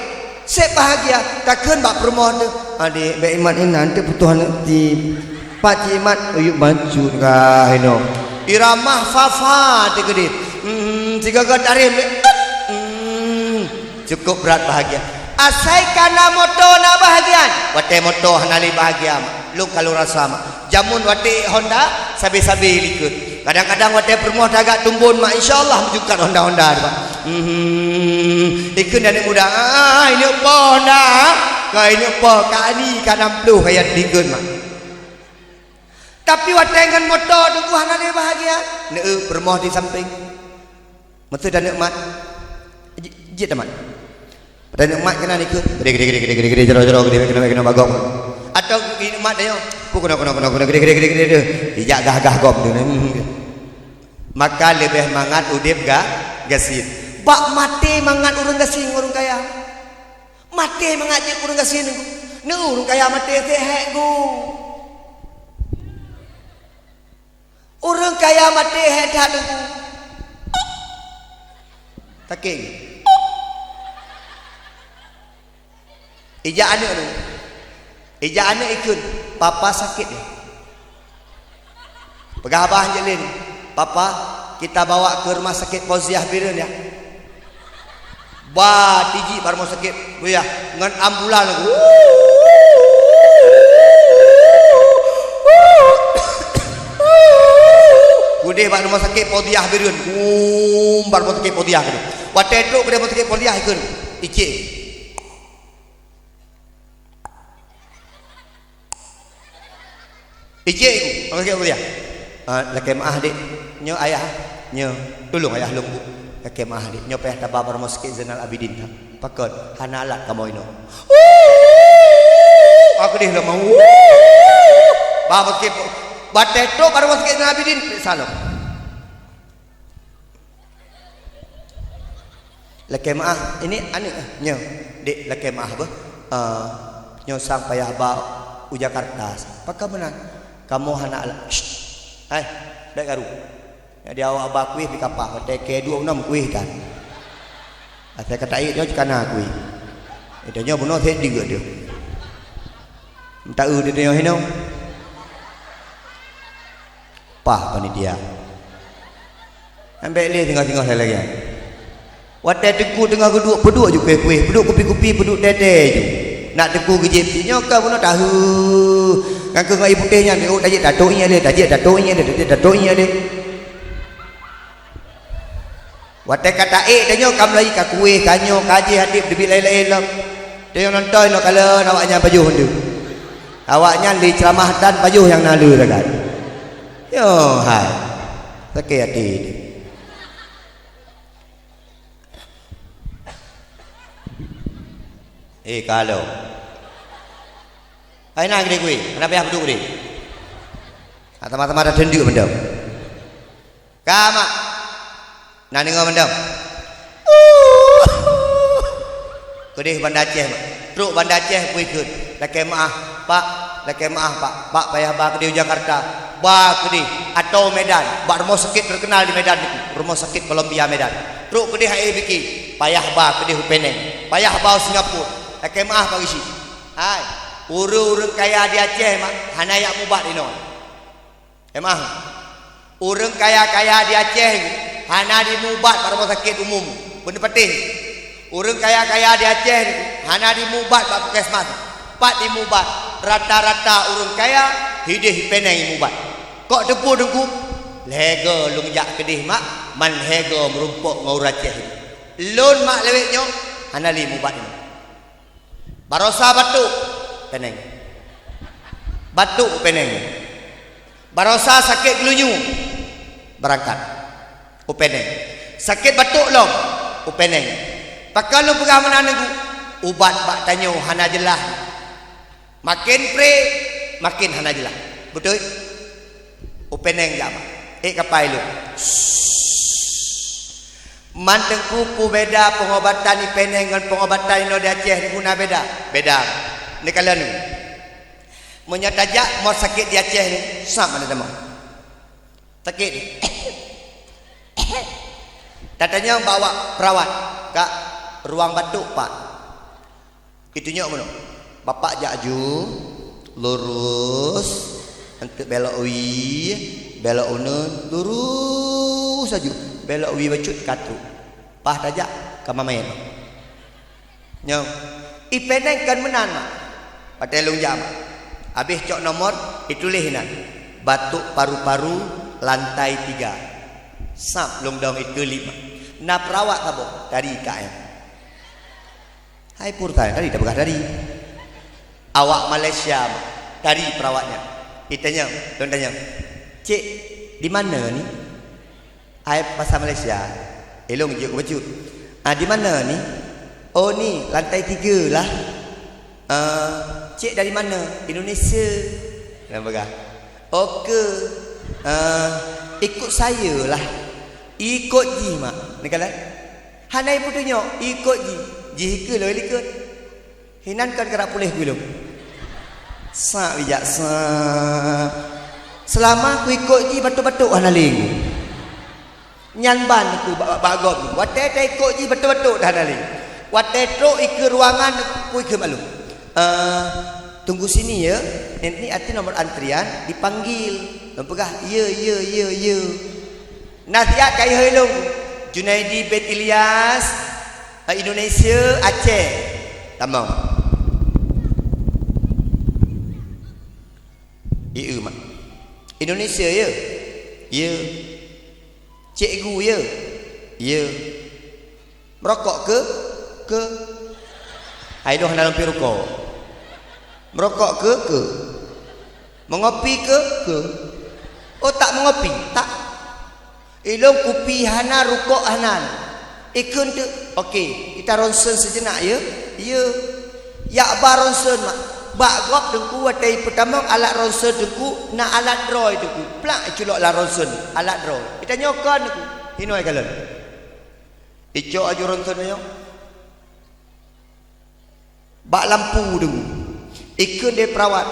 Seb bahagia, takheun bak peurumoh teuh. Adek, bèk imat inan teuh putôh aneuk tieb. Pak cik imat, uyueb bacut kah hinoe. Iramah fa-fa teuh keudeh. Hmm, sigoe-goe tarek. Hmm. Cukup brat bahagia. Asai ka na moto na bahagia. Watée moto hana lé bahagia, mak. Lôn ka lôn rasa, mak. Jameun watée Honda, sabe-sabe likot. Kadang-kadang watée peurumoh tagak tumbon, mak, insya Allah meujukat Honda-Honda tu, mak. Hmm. Ikheun aneuk muda, ah, ineuk po Honda. Ka ineuk po, ka ani, ka nam ploh ayat likot, mak. Tapi watée ngon moto teungku hana lé bahagia. Neu peurumoh di sampéng. Meuteue dan neu mat. Ji-, jeuet tamat. Watée neu mat keunan ikheun. Gede, gede, gede, gede, gede, gede, jero, jero, gede, keunoe, keunoe bagong. Atau neu mat nyoe. Ku keunoe, keunoe, keunoe, keunoe, gede, gede, gede, gede, gede. Ijak gah-gah gom tu. Maka leubeh mangat udeb ga-, gasien. Bak maté mangat ureuëng gasien ngon ureuëng kaya. Maté mangat jeuet keu ureuëng gasien, Teungku. Neu ureuëng kaya maté seuhek gu. Ureuëng kaya maté hék that, Teungku. Sakét. Ijak aneuk tu. Ijak aneuk ikheun, "Papa sakét deh." Peugah abah jeuet lé, "Papa, kita bawa ke rumah sakit Fauziah Bireuen ya." Ba tijik bak rumoh sakét Fauziah ngon ambulan. Keudeh bak rumoh sakét Fauziah Bireuen. Gum, bak rumoh sakét Fauziah keudeh. Watée trok keudeh rumoh sakét Fauziah ikheun, "Icé." "Icé, Teungku, bak rumoh sakét Fauziah." "Ah, lakée meuáh, Dek. Nyoe ayah, nyoe tulông ayah lôn buet." "Lakée meuáh, Dek. Nyoe payah taba bak rumoh sakét Zainal Abidin, ha." "Pakon? Hana alat kamoe inoe." Aku deh lama. Bak rumoh sakét, watée trok bak rumoh sakét Zainal Abidin, periksa lom. "Lakée meuáh, ini aneuk, nyoe, Dek, lakée meuáh beuh. Eh, nyoe sang payah ba u Jakarta." "Pakon meunan?" "Kamoe hana alat." "Syh! Hai, bèk karu. Nyang di awak ba kueh pih kapah, watée keu duek nyoe kueh kan. Asai ka taék nyoe kana kueh. Itu nyoe bunoe sét jeuet deuh. Meuta eu di nyoe hinoe." Pah panitia. Ambek lé singoh-singoh lagée nyan. Watée Teungku teungoh geuduek, peuduek ju kueh-kueh, peuduek kupi-kupi, peuduek tée-tée ju. Nak Teungku geujieb, "Nyoe ka bunoe tahu." Ngon keu ngon ié putéh nyan, "Oh, tajeuet tato ié lé, tajeuet tato ié lé, tajeuet tato ié lé." Watée ka taék tanyoe ka meulayi ka kueh, ka nyoe, ka jéh, até teubiet laén-laén lom. Tanyoe nonton inoe kalon awaknyan pajoh deuh. Awaknyan lé ceuramah tan pajoh nyang na le sagai. Yo hai. Sakét até deh. Eh, kalon. Hai na geude kueh, hana payah peuduek geude. Sama-sama tateundeuk mantong. Ka, mak. Na deungoe mantong. Keudeh Banda Aceh, mak. Trok Banda Aceh, peue ikheun. Lakée meuáh, Pak. Lakée meuáh, Pak. Pak payah ba keudeh u Jakarta. Ba keudeh atau Medan. Bak rumoh sakét teukeunal di Medan nyoe. Rumoh sakét Columbia Medan. Trok keudeh hai pike. Payah ba keudeh u Penang. Payah ba u Singapura. Lakée meuáh, Pak Geuchik. Hai. Ureuëng-ureuëng kaya di Aceh, mak. Hana jak mubat inoe. Eh, meuáh. Ureuëng kaya-kaya di Aceh hana jimubat bak rumoh sakét umum. Beuneupatéh. Ureuëng kaya-kaya di Aceh hana jimubat bak puskesmas. Pat jimubat, rata-rata ureuëng kaya hideh Penang jimubat. Kok teupeue Teungku? Lhée goe lôn jak keudeh, mak, man lhée goe meurumpok ngon ureuëng Aceh. Lôn, mak, lewat nyoe hana lé mubat nyoe. Barosa batuk, Penang. Batuk, Penang. Barosa sakét geulinyueng, beurangkat. U Peneng. Sakét batuk lom, U Peneng. Pakon lôn peugah meunan, Teungku? Ubat bak tanyoe hana jeulaih. Maken pré, maken hana jeulaih. Beutôi? U Peneng jak mak. Ék kapai lôn. Man Teungku, peue beda peungobatan i Peneng ngon peungobatan inoe di Aceh, Teungku, na beda? Beda. Neukalon. Meunyoe tajak mot sakét di Aceh ni, sab meunan teuma. Sakét. Tatanyong bak awak perawat, "Kak, ruang batuk pat?" Itunyok meunoe. Bapak jak aju, lurus, eunteuk belok wie, belok uneuen, lurus aju, belok wie bacut ka trok. Paih tajak ka mamèe. Nyoe, i Peneng kon meunan, mak. Watèe lôn jak, mak. Habéh cok nomor, ituléh inan. Batuk paru-paru lantai tiga. Sab lôn dong ikeue lift, mak. Na perawat saboh, tari ka nyan. Hai purta, tari tapeugah tari. Awak Malaysia, mak. Tari perawatnya. Itanyong, lôn tanyong. "Cek, di mana ni?" Hai basa Malaysia, ilôn jeuet keu bacut. "Ah, di mana ni?" "Oh, ni, lantai tiga lah." "Ah, cek dari mana?" "Indonesia." Lôn peugah. "Oke. Ah, ikut saya lah." Ikut jih, mak. Neukalon. Hana ipeutunyok, ikut jih. Jih ikeue lôn likot. Hinan kon karap puléh keu lôn. Sab bijak, sab. Seulama kuikot jih batuk-batuk hana lé. Nyan ban ku bak, bak, bak gob. Watèe taikot jih batuk-batuk dah hana lé. Watèe trok ikeue ruangan, kuikeue maklum. "Eh, tunggu sini ya. Ini arti nomor antrian, dipanggil." Lôn peugah, "Ya, ya, ya, ya." Nasihat kayèe lôn, Junaidi bin Ilyas, Indonesia, Aceh. Tamong. Ieu mak. Indonesia, ya? Ya. Cikgu, ya? Ya. Meurokok keu? Keu. Hai, lôn hana lôn pih rukok. Meurokok keu? Keu. Mengopi keu? Keu. Oh, tak mengopi? Tak. Ilôn kupi hana, rukok hana. Ikheun teuk, "Oke, kita ronsen sejenak, ya?" "Ya." Jak ba ronsen, mak. Bak gob Teungku watèe ipeutamong alat ronsen Teungku, na alat droe Teungku. Plak iculok lam ronsen, alat droe. Itanyong kon Teungku. Hinoe kalon. Icok aju ronsen nyoe. Bak lampu Teungku. Ikheun lé perawat.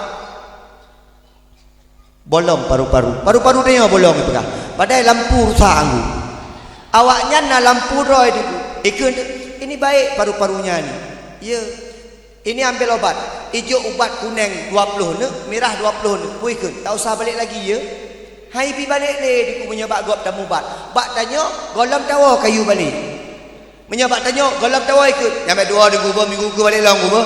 Bolong paru-paru. Paru-paru tanyoe bolong ipeugah. Padahai lampu rusak Teungku. Awaknyan na lampu droe Teungku. Ikheun, "Ini baik paru-parunya ni." "Ya." "Ini ambil obat." Ijok ubat kuneng dua ploh neuk, mirah dua ploh neuk. Pui kheun, "Tak usah balek lagi, ya." Hai bi balek lé Teungku meunyoe bak gob tamubat. Bak tanyoe, gohlom tawoe kayue balek. Meunyoe bak tanyoe, gohlom tawoe ikheun. Nyang bak dua minggu beuh, minggu keu balek lom beuh.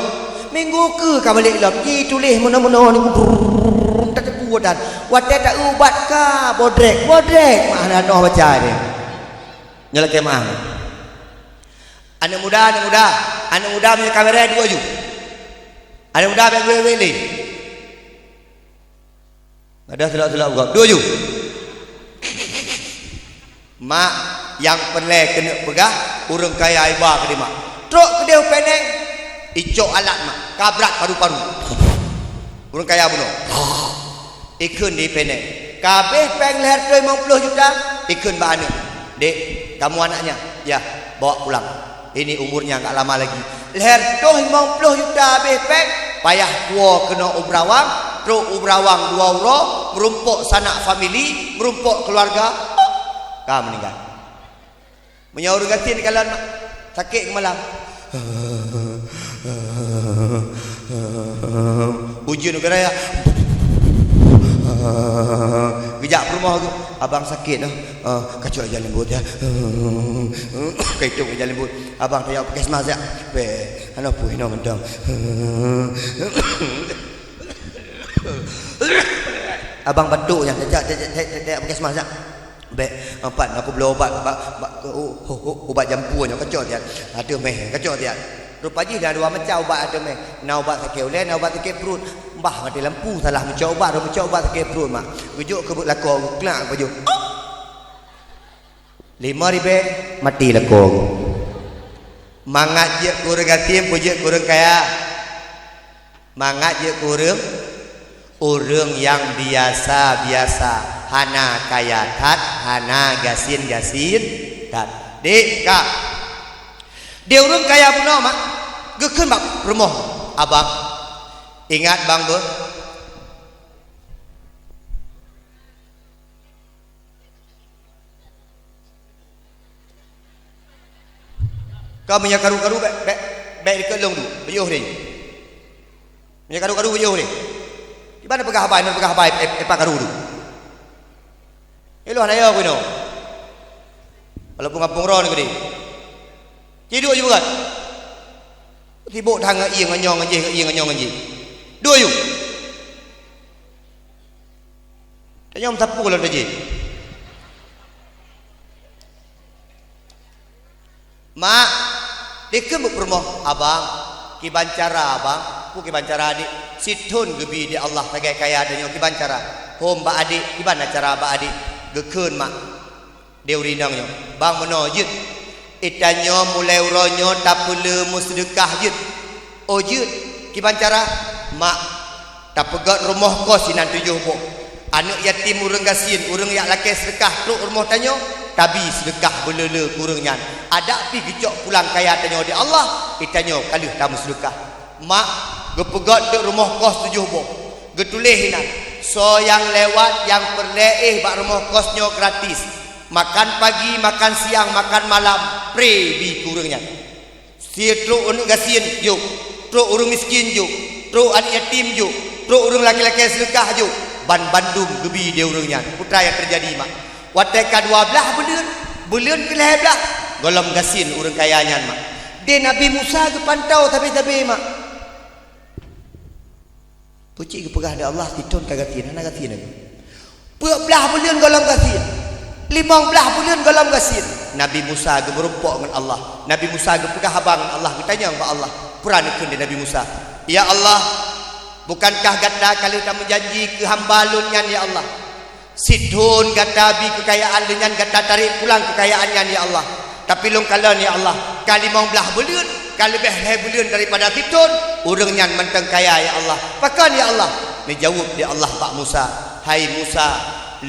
Minggu keu ka balek lom. Jituléh meunoe-meunoe ni, brrrr, tateupeue dan. Watèe ta-eu ubat ka, bodrek, bodrek. Mak hana noh baca nyoe. Nyoe lakèe meu'ah. Aneuk muda, aneuk muda. Aneuk muda meunyoe ka beureh, duek aju. Aneuk muda bèk wéh-wéh lé. Ada silap-silap buka. Dua ju. Mak, nyang peureulèe keuneuk peugah, ureueng kaya iba keudéh mak. Trok keudéh u Peneng, icok alat mak, kabrat paru-paru. Ureueng kaya bunoe. Ikheun di Peneng. Ka abéh péng lhèe reutôh limong ploh juta, ikheun bak aneuk. "Dek, kamu anaknya?" "Ya, bawa pulang. Ini umurnya nggak lama lagi." Lhèe reutôh limong ploh juta abéh péng, payah tuwoe keunoe u Berawang, trok u Berawang dua uroe, meurumpok sanak famili, meurumpok keuluwarga, ka meuninggai. Meunyoe ureueng gasien kalon mak, sakét keumalam. Ujeuen u geuraya. Geujak peurumoh geuh, "Abang sakét, noh." "Ah, kacok ija leumbot, ya." Kaitong ija leumbot. "Abang tajak puskesmas, ya." Bèk, hana peue, hinoe mantong. "Abang batuk, ya. Tajak, tajak, tajak, tajak puskesmas, ya." Bèk, empat, aku bloe ubat, ba-, ba-, u-, u-, u-, ubat jampu nyoe, kacok tiat. Ateueh meh, kacok tiat. Rupa jih na dua macam ubat ateueh meh. Na ubat sakét ulèe, na ubat sakét pruet. Bah, mati lampu, salah meucok ubat, meucok ubat sakét pruet, mak. Geujok keu buet lakoe, geuklak baju. Lima ribèe mati lakoe. Mangat jeuet keu ureuëng gasien, peue jeuet keu ureuëng kaya. Mangat jeuet keu ureuëng, ureuëng nyang biasa-biasa, hana kaya that, hana gasien-gasien that. Dek ka. Di ureuëng kaya bunoe mak, geukheun bak rumoh abang. Ingat bang beuh. Ka meunyoe karu-karu bèk, bèk, bèk dikeue lôn duek, beuyoh lé. Meunyoe karu-karu beuyoh lé. Kiban peugah haba, peugah haba, eh, eh, pa karu tu. Ilôn ayo keunoe. Walaupun gampông ron gede. Ci duek ju beugat. Sibok that ngon ié ngon nyoe ngon jéh, ngon ié ngon nyoe ngon jéh. Duek ju. Tanyong sapeue lôn tajih. Mak, dikeue beupurumoh abang, kiban cara abang, peue kiban cara adik, sithon geubi di Allah sagai kaya tanyoe kiban cara. Hom bak adik, kiban cara bak adik, geukheun mak. Di ureuëng inong nyoe, bang meunoe jeuet. Itanyoe mulai uroe nyoe tapeulé meuseudeukah jeuet. Oh jeuet, kiban cara? Mak, tapeugét rumoh kos sinan tujoh boh. Aneuëk yatim ureuëng gasien, ureuëng jak lakée seudeukah trok rumoh tanyoe, tabi seudeukah beulé-lé keu ureuëng nyan. Adak pih geucok pulang kaya tanyoe di Allah, itanyoe ka lheueh tameuseudeukah. Mak, geupeugét teuk rumoh kos tujoh boh. Geutuléh inan, soe nyang lewat nyang peureulée éh bak rumoh kos nyoe gratis. Makan pagi, makan siang, makan malam, pré bi keu ureuëng nyan. Si trok aneuëk gasien jok, trok ureuëng miskin jok, trok aneuëk yatim jok, trok ureuëng lakée-lakée seudeukah jok, ban bandum geubi di ureuëng nyan. Peue nyang teujadi mak? Watée ka dua blaih buleuen, buleuen keu lhée blaih, gohlom gasien ureuëng kaya nyan mak. Di Nabi Musa geupantau sabe-sabe mak. Peue cit geupeugah lé Allah, sithon ka gasien, hana gasien lagée. Peuet blaih buleuen gohlom gasien. Limong blaih buleuen gohlom gasien. Nabi Musa geumeurumpok ngon Allah. Nabi Musa geupeugah haba ngon Allah, geutanyong bak Allah. Peue neukheun lé Nabi Musa, "Ya Allah, bukankah gata ka lheueh tameujanji keu hamba lôn nyan, ya Allah? Sithon gata bi keukayaan lôn nyan, gata tarek pulang keukayaan nyan, ya Allah. Tapi lôn kalon, ya Allah, ka limong blaih buleuen, ka leubeh lhée buleuen daripada sithon, ureuëng nyan mantong kaya, ya Allah. Pakon, ya Allah?" Neujaweueb lé Allah bak Musa, "Hai Musa,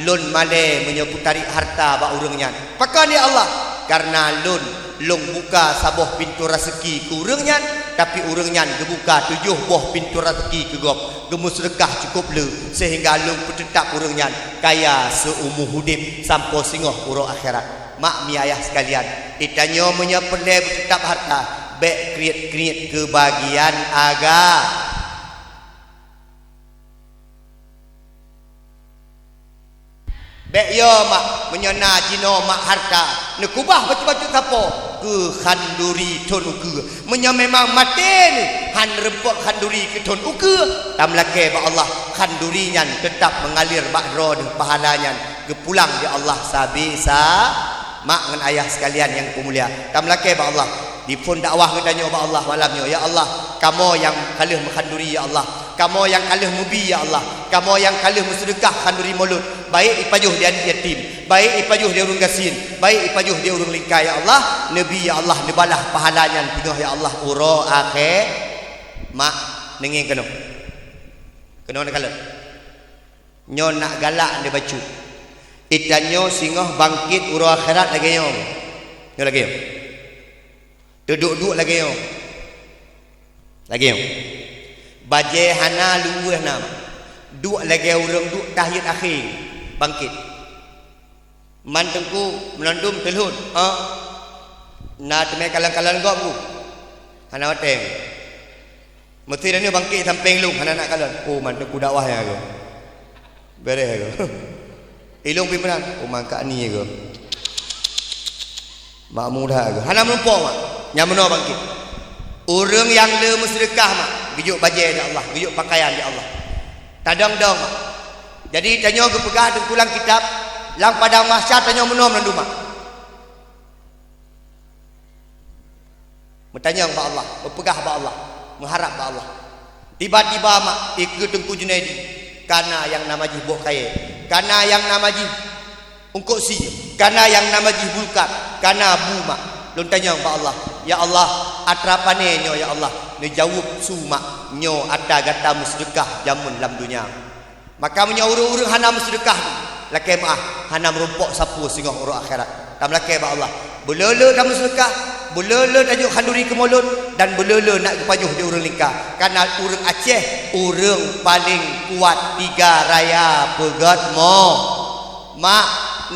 lôn malée meunyoe kutarek hareuta bak ureuëng nyan. Pakon, ya Allah? Kareuna lôn, lôn buka saboh pintoe raseuki keu ureuëng nyan, tapi ureuëng nyan geubuka tujoh boh pintoe raseuki keu gob, geumeuseudeukah cukôp le, seuhingga lôn peuteutab ureuëng nyan kaya seuumu udeb sampoe singoh uroe akhirat." Mak mi ayah sekalian, itanyoe meunyoe peureulée beuteutab hareuta, bèk kriet-kriet keu bagian aga. Bèk yo mak, meunyoe na jinoe mak hareuta, neukubah bacut-bacut sapo keu khanduri thon ukeue. Meunyoe memang maté neuh han reumpok khanduri keu thon ukeue, tameulakée bak Allah, khanduri nyan teutab meungalir bak droeneuh, pahala nyan geupulang lé Allah sabe sa-, mak ngon ayah sekalian nyang peumulia. Tameulakée bak Allah, diphon dakwah geutanyoe bak Allah malam nyoe, "Ya Allah, kamoe nyang ka lheueh meukhanduri, ya Allah. Kamoe nyang ka lheueh meubi, ya Allah. Kamoe nyang ka lheueh meuseudeukah khanduri mulod, baik ipajoh di aneuk yatim, baik ipajoh di ureuëng gasien, baik ipajoh di ureuëng lingka, ya Allah. Neubi, ya Allah, neubalah pahala nyan singoh, ya Allah, uroe akhé." Mak, neungieng keunoe. Keunoe neukalon. Nyoe nak galak neubacut. Itanyoe singoh bangkét uroe akhirat lagée nyoe. Nyoe lagée nyoe. Teuduek-duek lagée nyoe. Lagée nyoe. Bajée hana, luweue hana. Duek lagée ureuëng duek tahiet akhé bangkét. Man teungku, meunandum teulhon, ha? Na teumé kalon-kalon gob ku? Hana watée. Meusti tanyoe bangkét sampéng lôn, hana nak kalon. Oh, man teungku dakwah nyan gob. Béréh gob. Ilôn pih meunan, oh, man kak ni gob. Mak muda gob. Hana meurumpok mak. Nyang meunoe bangkét. Ureuëng nyang le meuseudeukah mak, geujok bajée di Allah, geujok pakaian di Allah. Tadong-dong mak. Jadi tanyoe geupeugah teungku lam kitab, lam padang mahsyar tanyoe meunoe meunandum mak. Meutanyong bak Allah, meupeugah bak Allah, meuharab bak Allah. Tiba-tiba mak, ikeue Teungku Junaidi, kana nyang nama jih boh kayée, kana nyang nama jih Eungkôt sie, kana nyang nama jih bulkat, kana bu mak. Lôn tanyong bak Allah, "Ya Allah, atra pane nyoe ya Allah?" Neujaweueb su mak, "Nyoe atra gata meuseudeukah jameun lam donya." Maka meunyoe ureuëng-ureuëng hana meuseudeukah, lakée meuáh, hana meurumpok sapeue singoh uroe akhirat. Tameulakée bak Allah, beuleu-leu tameuseudeukah, beuleu-leu tajok khanduri keu mulod, dan beuleu-leu nak geupajoh di ureuëng lingka. Kana ureuëng Aceh ureuëng paleng kuat tiga raya peugét mo. Mak,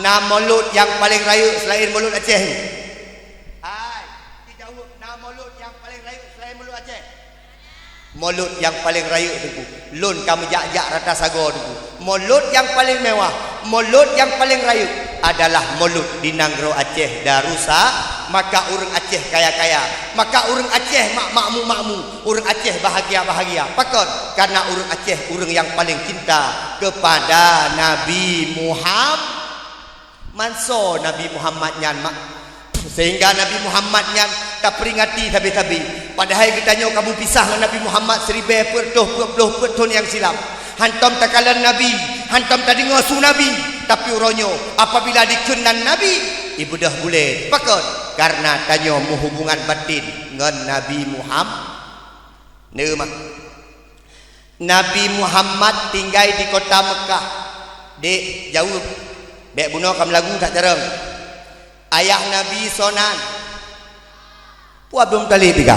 na mulod nyang paleng rayeuk seulaén mulod Aceh? Hai, jijaweueb, na mulod nyang paleng rayeuk seulaén mulod Aceh? Mulod nyang paleng rayeuk, Teungku. Lôn ka meujak-jak rata sagoe, Teungku. Mulod nyang paleng mewah, mulod nyang paleng rayeuk adalah mulod di nanggroe Aceh Darussa, maka ureuëng Aceh kaya-kaya, maka ureuëng Aceh mak-, makmu-makmu, ureuëng Aceh bahagia-bahagia. Pakon? Karena ureuëng Aceh ureuëng nyang paleng cinta kepada Nabi Muham-, Manso Nabi Muhammad nyan mak. Sehingga Nabi Muhammad nyan taperingati sabe-sabe. Padahai geutanyoe ka meupisah ngon Nabi Muhammad siribée peuet reutôh peuet ploh peuet thon nyang silam. Hantom takalon Nabi, hantom tadeungoe su Nabi. Tapi uroe nyoe, apabila dikheun nan Nabi, ibeudôh bulée. Pakon? Karena tanyoe meuhubungan batin ngon Nabi Muhammad. Neumah. Nabi Muhammad tinggai di kota Mekah. Dek, jaweueb. Bék bunoe ka meulagu that carông. Ayah Nabi soe nan? Peue Abdul Muthalib teuga?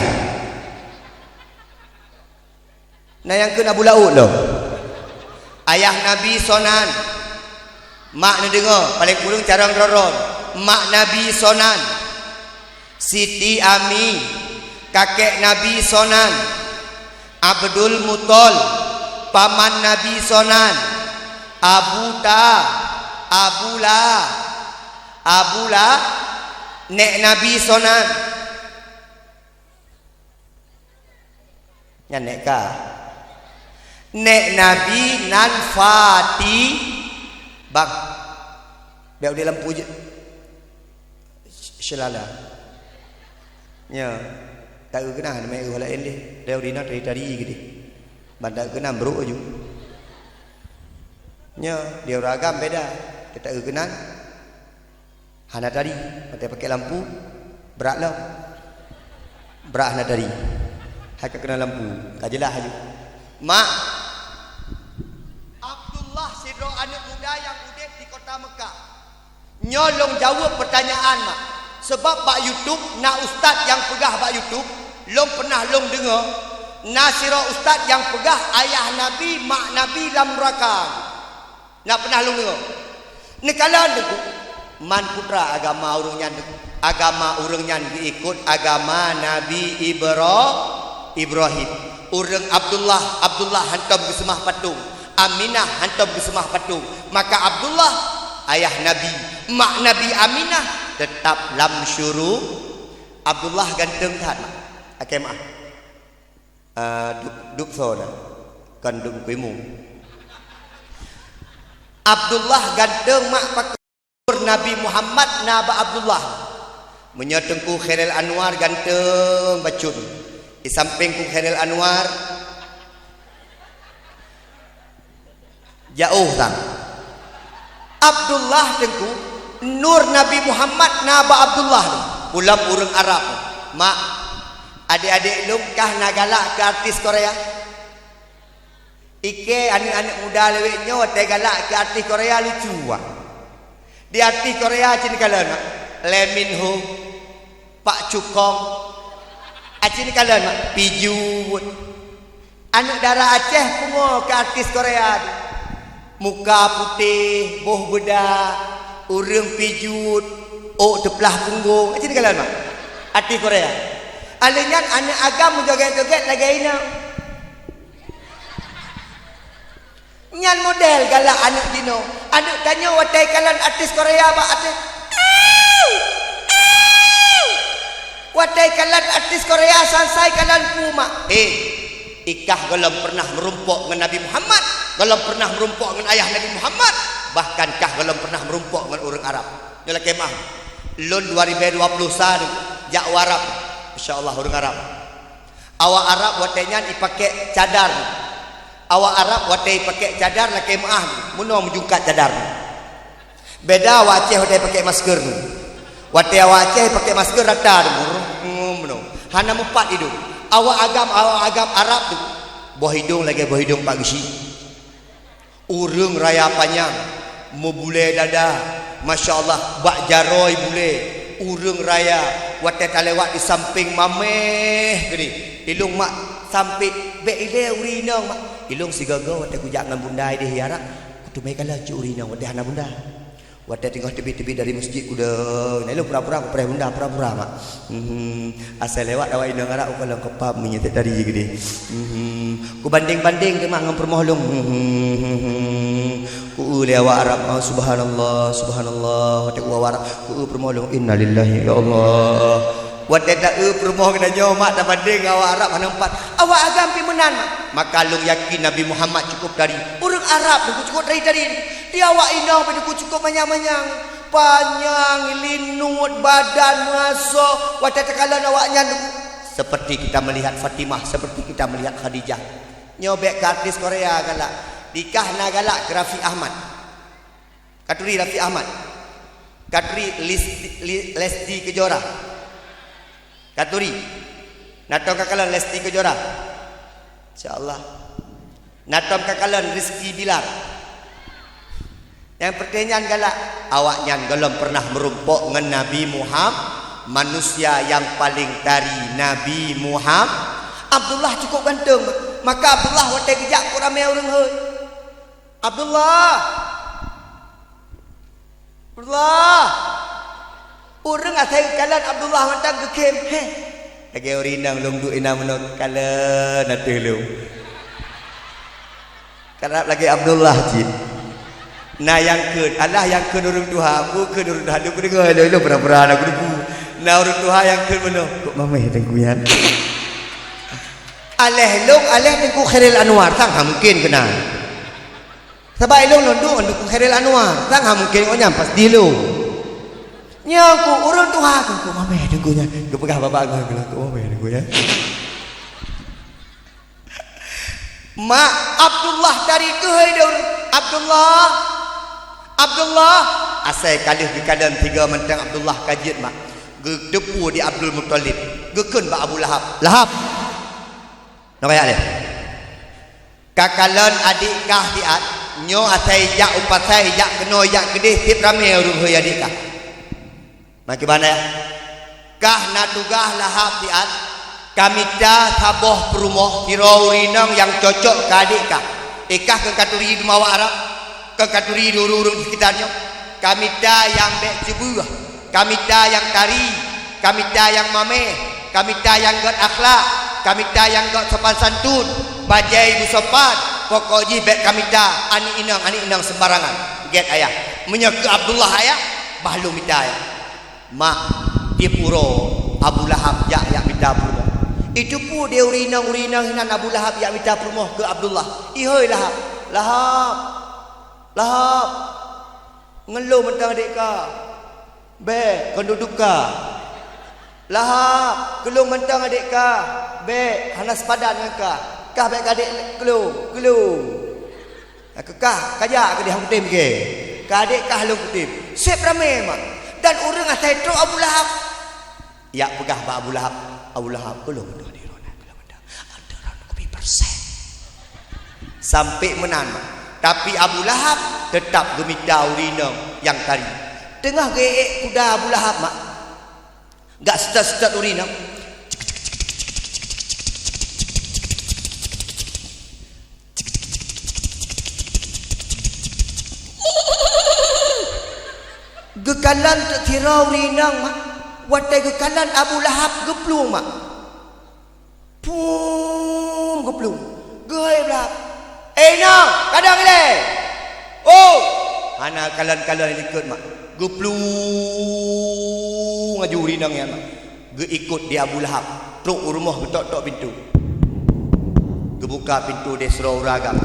Na nyang kheun Abu Laôt lom. Ayah Nabi soe nan? Mak neudeungoe, paleng kureueng carông droe-droe. Mak Nabi soe nan? Siti Ami. Kakek Nabi soe nan? Abdul Muthalib. Paman Nabi soe nan? Abu Ta-, Abu La-, Abu La-, nek Nabi soe nan? Nyan nek ka. Nek Nabi nan Fati-, bang. Bék udeb lampu jeuet. Seulala. Nyo. Tak keunan, namanya ureuëng laén deh. Dia urina tadi-tadi gitu. Ban tak keunan brok aju. Nyo, dia ureuëng agam beda. Dia tak keunan. Hana tadi, watée pakai lampu, brat lom. Brat hana tadi. Hai ka keunong lampu, ka jeulaih aju. Mak, Abdullah sidroe aneuëk muda nyang udeb di kota Mekah. Nyoe lôn jaweueb peutanyaan, Mak. Sebab bak YouTube na ustaz nyang peugah bak YouTube, lôn pernah lôn deungoe, na sidroe ustaz nyang peugah ayah Nabi, mak Nabi lam nuraka. Na pernah lôn deungoe. Neukalon, Teungku. Man putra agama ureuëng nyan, Teungku. Agama ureuëng nyan geuikot agama Nabi Ibra-, Ibrahim. Ureuëng Abdullah, Abdullah hantom geuseumah patong. Aminah hantom geuseumah patong. Maka Abdullah, ayah Nabi, mak Nabi Aminah, teutap lam syuru-, Abdullah ganteng that, Mak. Akée maah. Ah, dup, dup soe na? Kon dup kuimu. Abdullah ganteng mak pakon Nabi Muhammad na bak Abdullah. Meunyoe Teungku Khairil Anwar ganteng bacut. Di samping Teungku Khairil Anwar, jaoh sang. Abdullah Teungku, nur Nabi Muhammad na bak Abdullah tu. Pulam ureuëng Arab. Mak, adek-adek lôn kah na galak keu artis Korea? Ike aneuëk-aneuëk muda lewet nyoe watée galak keu artis Korea lucu wah. Di artis Korea cit neukalon, Lee Min Ho, Pak Cukong. Acit neukalon, Mak, Pi Ju Wut. Aneuëk dara Aceh pungoe keu artis Korea tu. Muka putéh, boh beudak, ureuëng Pi Ju Wut, ôk teuplah punggong. Acit neukalon, Mak, artis Korea. Aleuh nyan aneuëk agam meujoget-joget lagée inong. Nyan model galak aneuëk jinoe. Aneuëk tanyoe watée kalon artis Korea bak até. Watée kalon artis Korea sansai kalon pu mak. Eh, ikah gohlom pernah meurumpok ngon Nabi Muhammad, gohlom pernah meurumpok ngon ayah Nabi Muhammad, bahkan kah gohlom pernah meurumpok ngon ureuëng Arab. Nyoe lakée meuáh. Lôn dua ribu dua puluh sa jak u Arab. Insya Allah ureuëng Arab. Awak Arab watée nyan ipakée cadar. Awak Arab watée ipakée cadar lakée meuáh, meunoe meujungkat cadar. Beda awak Aceh watèe pakèk masker tu. Watèe awak Aceh pakèk masker rata tu. Ngom, ngom, no. Hana meupat idong. Awak agam, awak agam Arab tu. Boh idong lagèe boh idong Pak Geuchik. Ureueng raya panyang, meubulèe dada, masya Allah, bak jaroe bulèe, ureueng raya, watèe talewat di sampéng maméh keudéh. Ilôn mak sampéng, bèk ilèe ureueng inong mak. Ilôn sigoe-goe watèe kujak ngon bunda idéh i Arab, kuteumèe kalon cit ureueng inong watèe hana bunda. Watèe teungoh teubiet-teubiet dari meuseujid kudong, na ilôn pura-pura kupreh bunda, pura-pura mak. Mhm. Asai lewat awak inong Arab, ukalon keupap meunyoe tiep tari keudéh. Mhm. Kubandeng-bandeng teuh mak ngon peurumoh lôn. Mhm. Ku-eu lé awak Arab, "Oh, subhanallah, subhanallah." Watèe ku-eu awak Arab, ku-eu peurumoh lôn, "Innalillahi, ya Allah." Watèe ta-eu peurumoh geutanyoe mak tabandeng ngon awak Arab hana meupat. Awak agam pih meunan mak. Maka lôn yakin Nabi Muhammad cukup tari. Ureueng Arab pih cukup tari-tari. Di awak inong pih cukup manyang-manyang. Panyang, linut, badan, meuasoe, watèe takalon awaknyan, seperti kita melihat Fatimah, seperti kita melihat Khadijah. Nyoe bèk keu artis Korea galak. Di kah na galak keu Raffi Ahmad. Katuri Raffi Ahmad. Katuri Lis-, Li-, Lesti Kejora. Katuri. Na tom kakalon Lesti Kejora? Insya Allah. Na tom kakalon Rizky Bilar? Nyang peureutanyaan galak, awaknyan gohlom pernah meurumpok ngon Nabi Muham-, manusia nyang paleng tari, Nabi Muham-, Abdullah cukup ganteng. Maka Abdullah watèe geujak keu ramè ureueng hôi. Abdullah! Abdullah! Ureueng asai geukalon Abdullah mantong geukhém. Heh! Lagèe ureueng inong lôn duek inan meunoe geukalon ateueh lôn. Karab lagèe Abdullah cit. Na nyang kheun, alah nyang kheun ureueng tuha, bukheun ureueng tuha, lôn kudeungö lôn, lôn pura-pura na kudeungö. Na ureueng tuha nyang kheun meunoe, "Kok maméh Teungku nyan?" Aléh lôn, aléh Teungku Khairil Anwar, sang ha mungken keunan. Sabab ilôn lôn duek ngon Teungku Khairil Anwar, sang ha mungken awaknyan pas di lôn. Nyoe ku ureueng tuha ku, "Kok maméh Teungku nyan?" Geupeugah babah geuh, "Kok maméh Teungku nyan?" Mak, Abdullah tari keuhai dong. "Abdullah, Abdullah." Asai ka lheueh geukalon sigoe mantong Abdullah ka jeuet mak. Geuteupeue di Abdul Muthalib. Geukheun bak Abu Lahab, "Lahab! Nyoe kajak lé. Kakalon adék kah siat, nyoe asai ijak u pasai, ijak keunoe, ijak keudéh, tiep ramè ureueng hôi adék kah. Meukiban nyan, kah na tugaih Lahab siat, kamita saboh peurumoh sidroe ureueng inong nyang cocok keu adék kah. Éh kah keu katuri di mawak Arab, keu katuri di ureueng-ureueng sekitar nyoe. Kamita nyang bèk ceubeuh, kamita nyang tari, kamita nyang maméh, kamita nyang gèt akhlak, kamita nyang gèt sopan santun, bajèe beusopan, pokok jih bèk kamita aneuk inong, aneuk inong seumbarangan." Gèt ayah. Meunyoe keu Abdullah ayah, bah lôn mita ayah. Mak, tiep uroe Abu Lahab jak, jak mita peurumoh. Iteupeue di ureueng inong, ureueng inong hinan Abu Lahab jak mita peurumoh keu Abdullah. "Ihôi Lahab, Lahab, Lahab! Ngon lôn mantong adék kah. Bèk, kon dudoe kah. Lahab, keu lôn mantong adék kah. Bèk, hana seupadan ngon kah. Kah bèk keu adék keu lôn, keu lôn. Keu kah, kajak keudéh han kutem keu. Keu adék kah lôn kutem." Sép ramè mak. Dan ureueng asai trok Abu Lahab. Jak peugah bak Abu Lahab, "Abu Lahab, keu lôn mantong adék droeneuh, keu lôn mantong. Adék droeneuh kubi persèn." Sampé meunan mak. Tapi Abu Lahab teutap geumita ureueng inong nyang tari. Teungoh geuék kuda Abu Lahab mak. Gak seutôt-seutôt ureueng inong. Geukalon teuk sidroe ureueng inong mak. Watèe geukalon Abu Lahab geuplueng mak. Pum, geuplueng. Geuhôi Abu Lahab, "Éh inong, kadang ilèe!" "Oh!" Hana kalon-kalon likot mak. Geuplueng laju ureueng inong nyan mak. Geuikot di Abu Lahab, trok u rumoh geutok-tok pintoe. Geubuka pintoe di sidroe ureueng agam.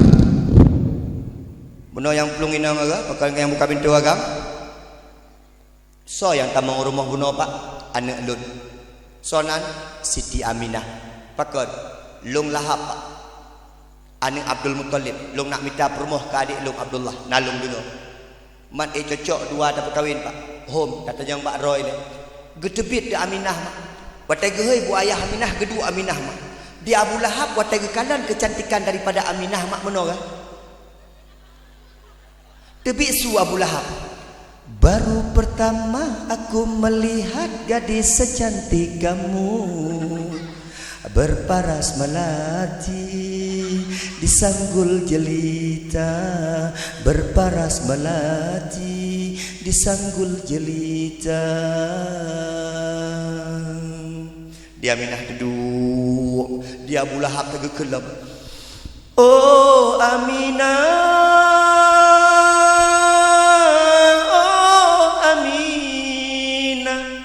"Bunoe nyang plueng inong agam, pakon nyang buka pintoe agam?" "Soe nyang tamong u rumoh bunoe, Pak?" "Aneuk lôn." "Soe nan?" "Siti Aminah." "Pakon?" "Lôn Lahab, Pak. Aneuk Abdul Muthalib. Lôn nak mita peurumoh keu adék lôn Abdullah, na lôn deungö." Mat, eh, cocok dua tapeukawen, Pak. Hom, tatanyong bak droe lé. Geuteubiet di Aminah, mak. Watée geuhôi bu ayah Aminah, geuduek Aminah, mak. Di Abu Lahab watée geukalon keucantikan daripada Aminah, mak, meunoe kan? Teubiet su Abu Lahab. Baru pertama aku melihat gadis secantik kamu, berparas melati di sanggul jelita, berparas melati di sanggul jelita. Di Aminah teuduek, di Abu Lahab teugeukheulom. Oh Aminah, oh Aminah,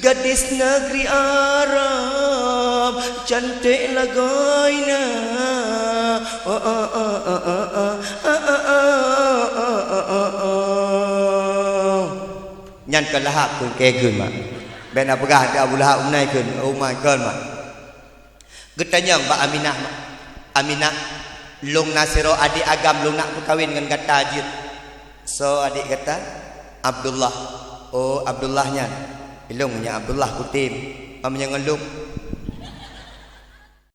gadis negeri Arab cantik lagoina. Oh, oh, oh, oh, oh, oh. Nyan keu Lahab keu keu mak. Bék na peugah di Abu Lahab umai keu umai kon mak. Geutanyong bak Aminah, mak. Aminah, lôn na sidroe adék agam lôn nak peukawen ngon gata jeuet. Soe adék gata? Abdullah. Oh, Abdullah nyan. Ilôn nyan Abdullah kutem. Am nyang ngon lôn.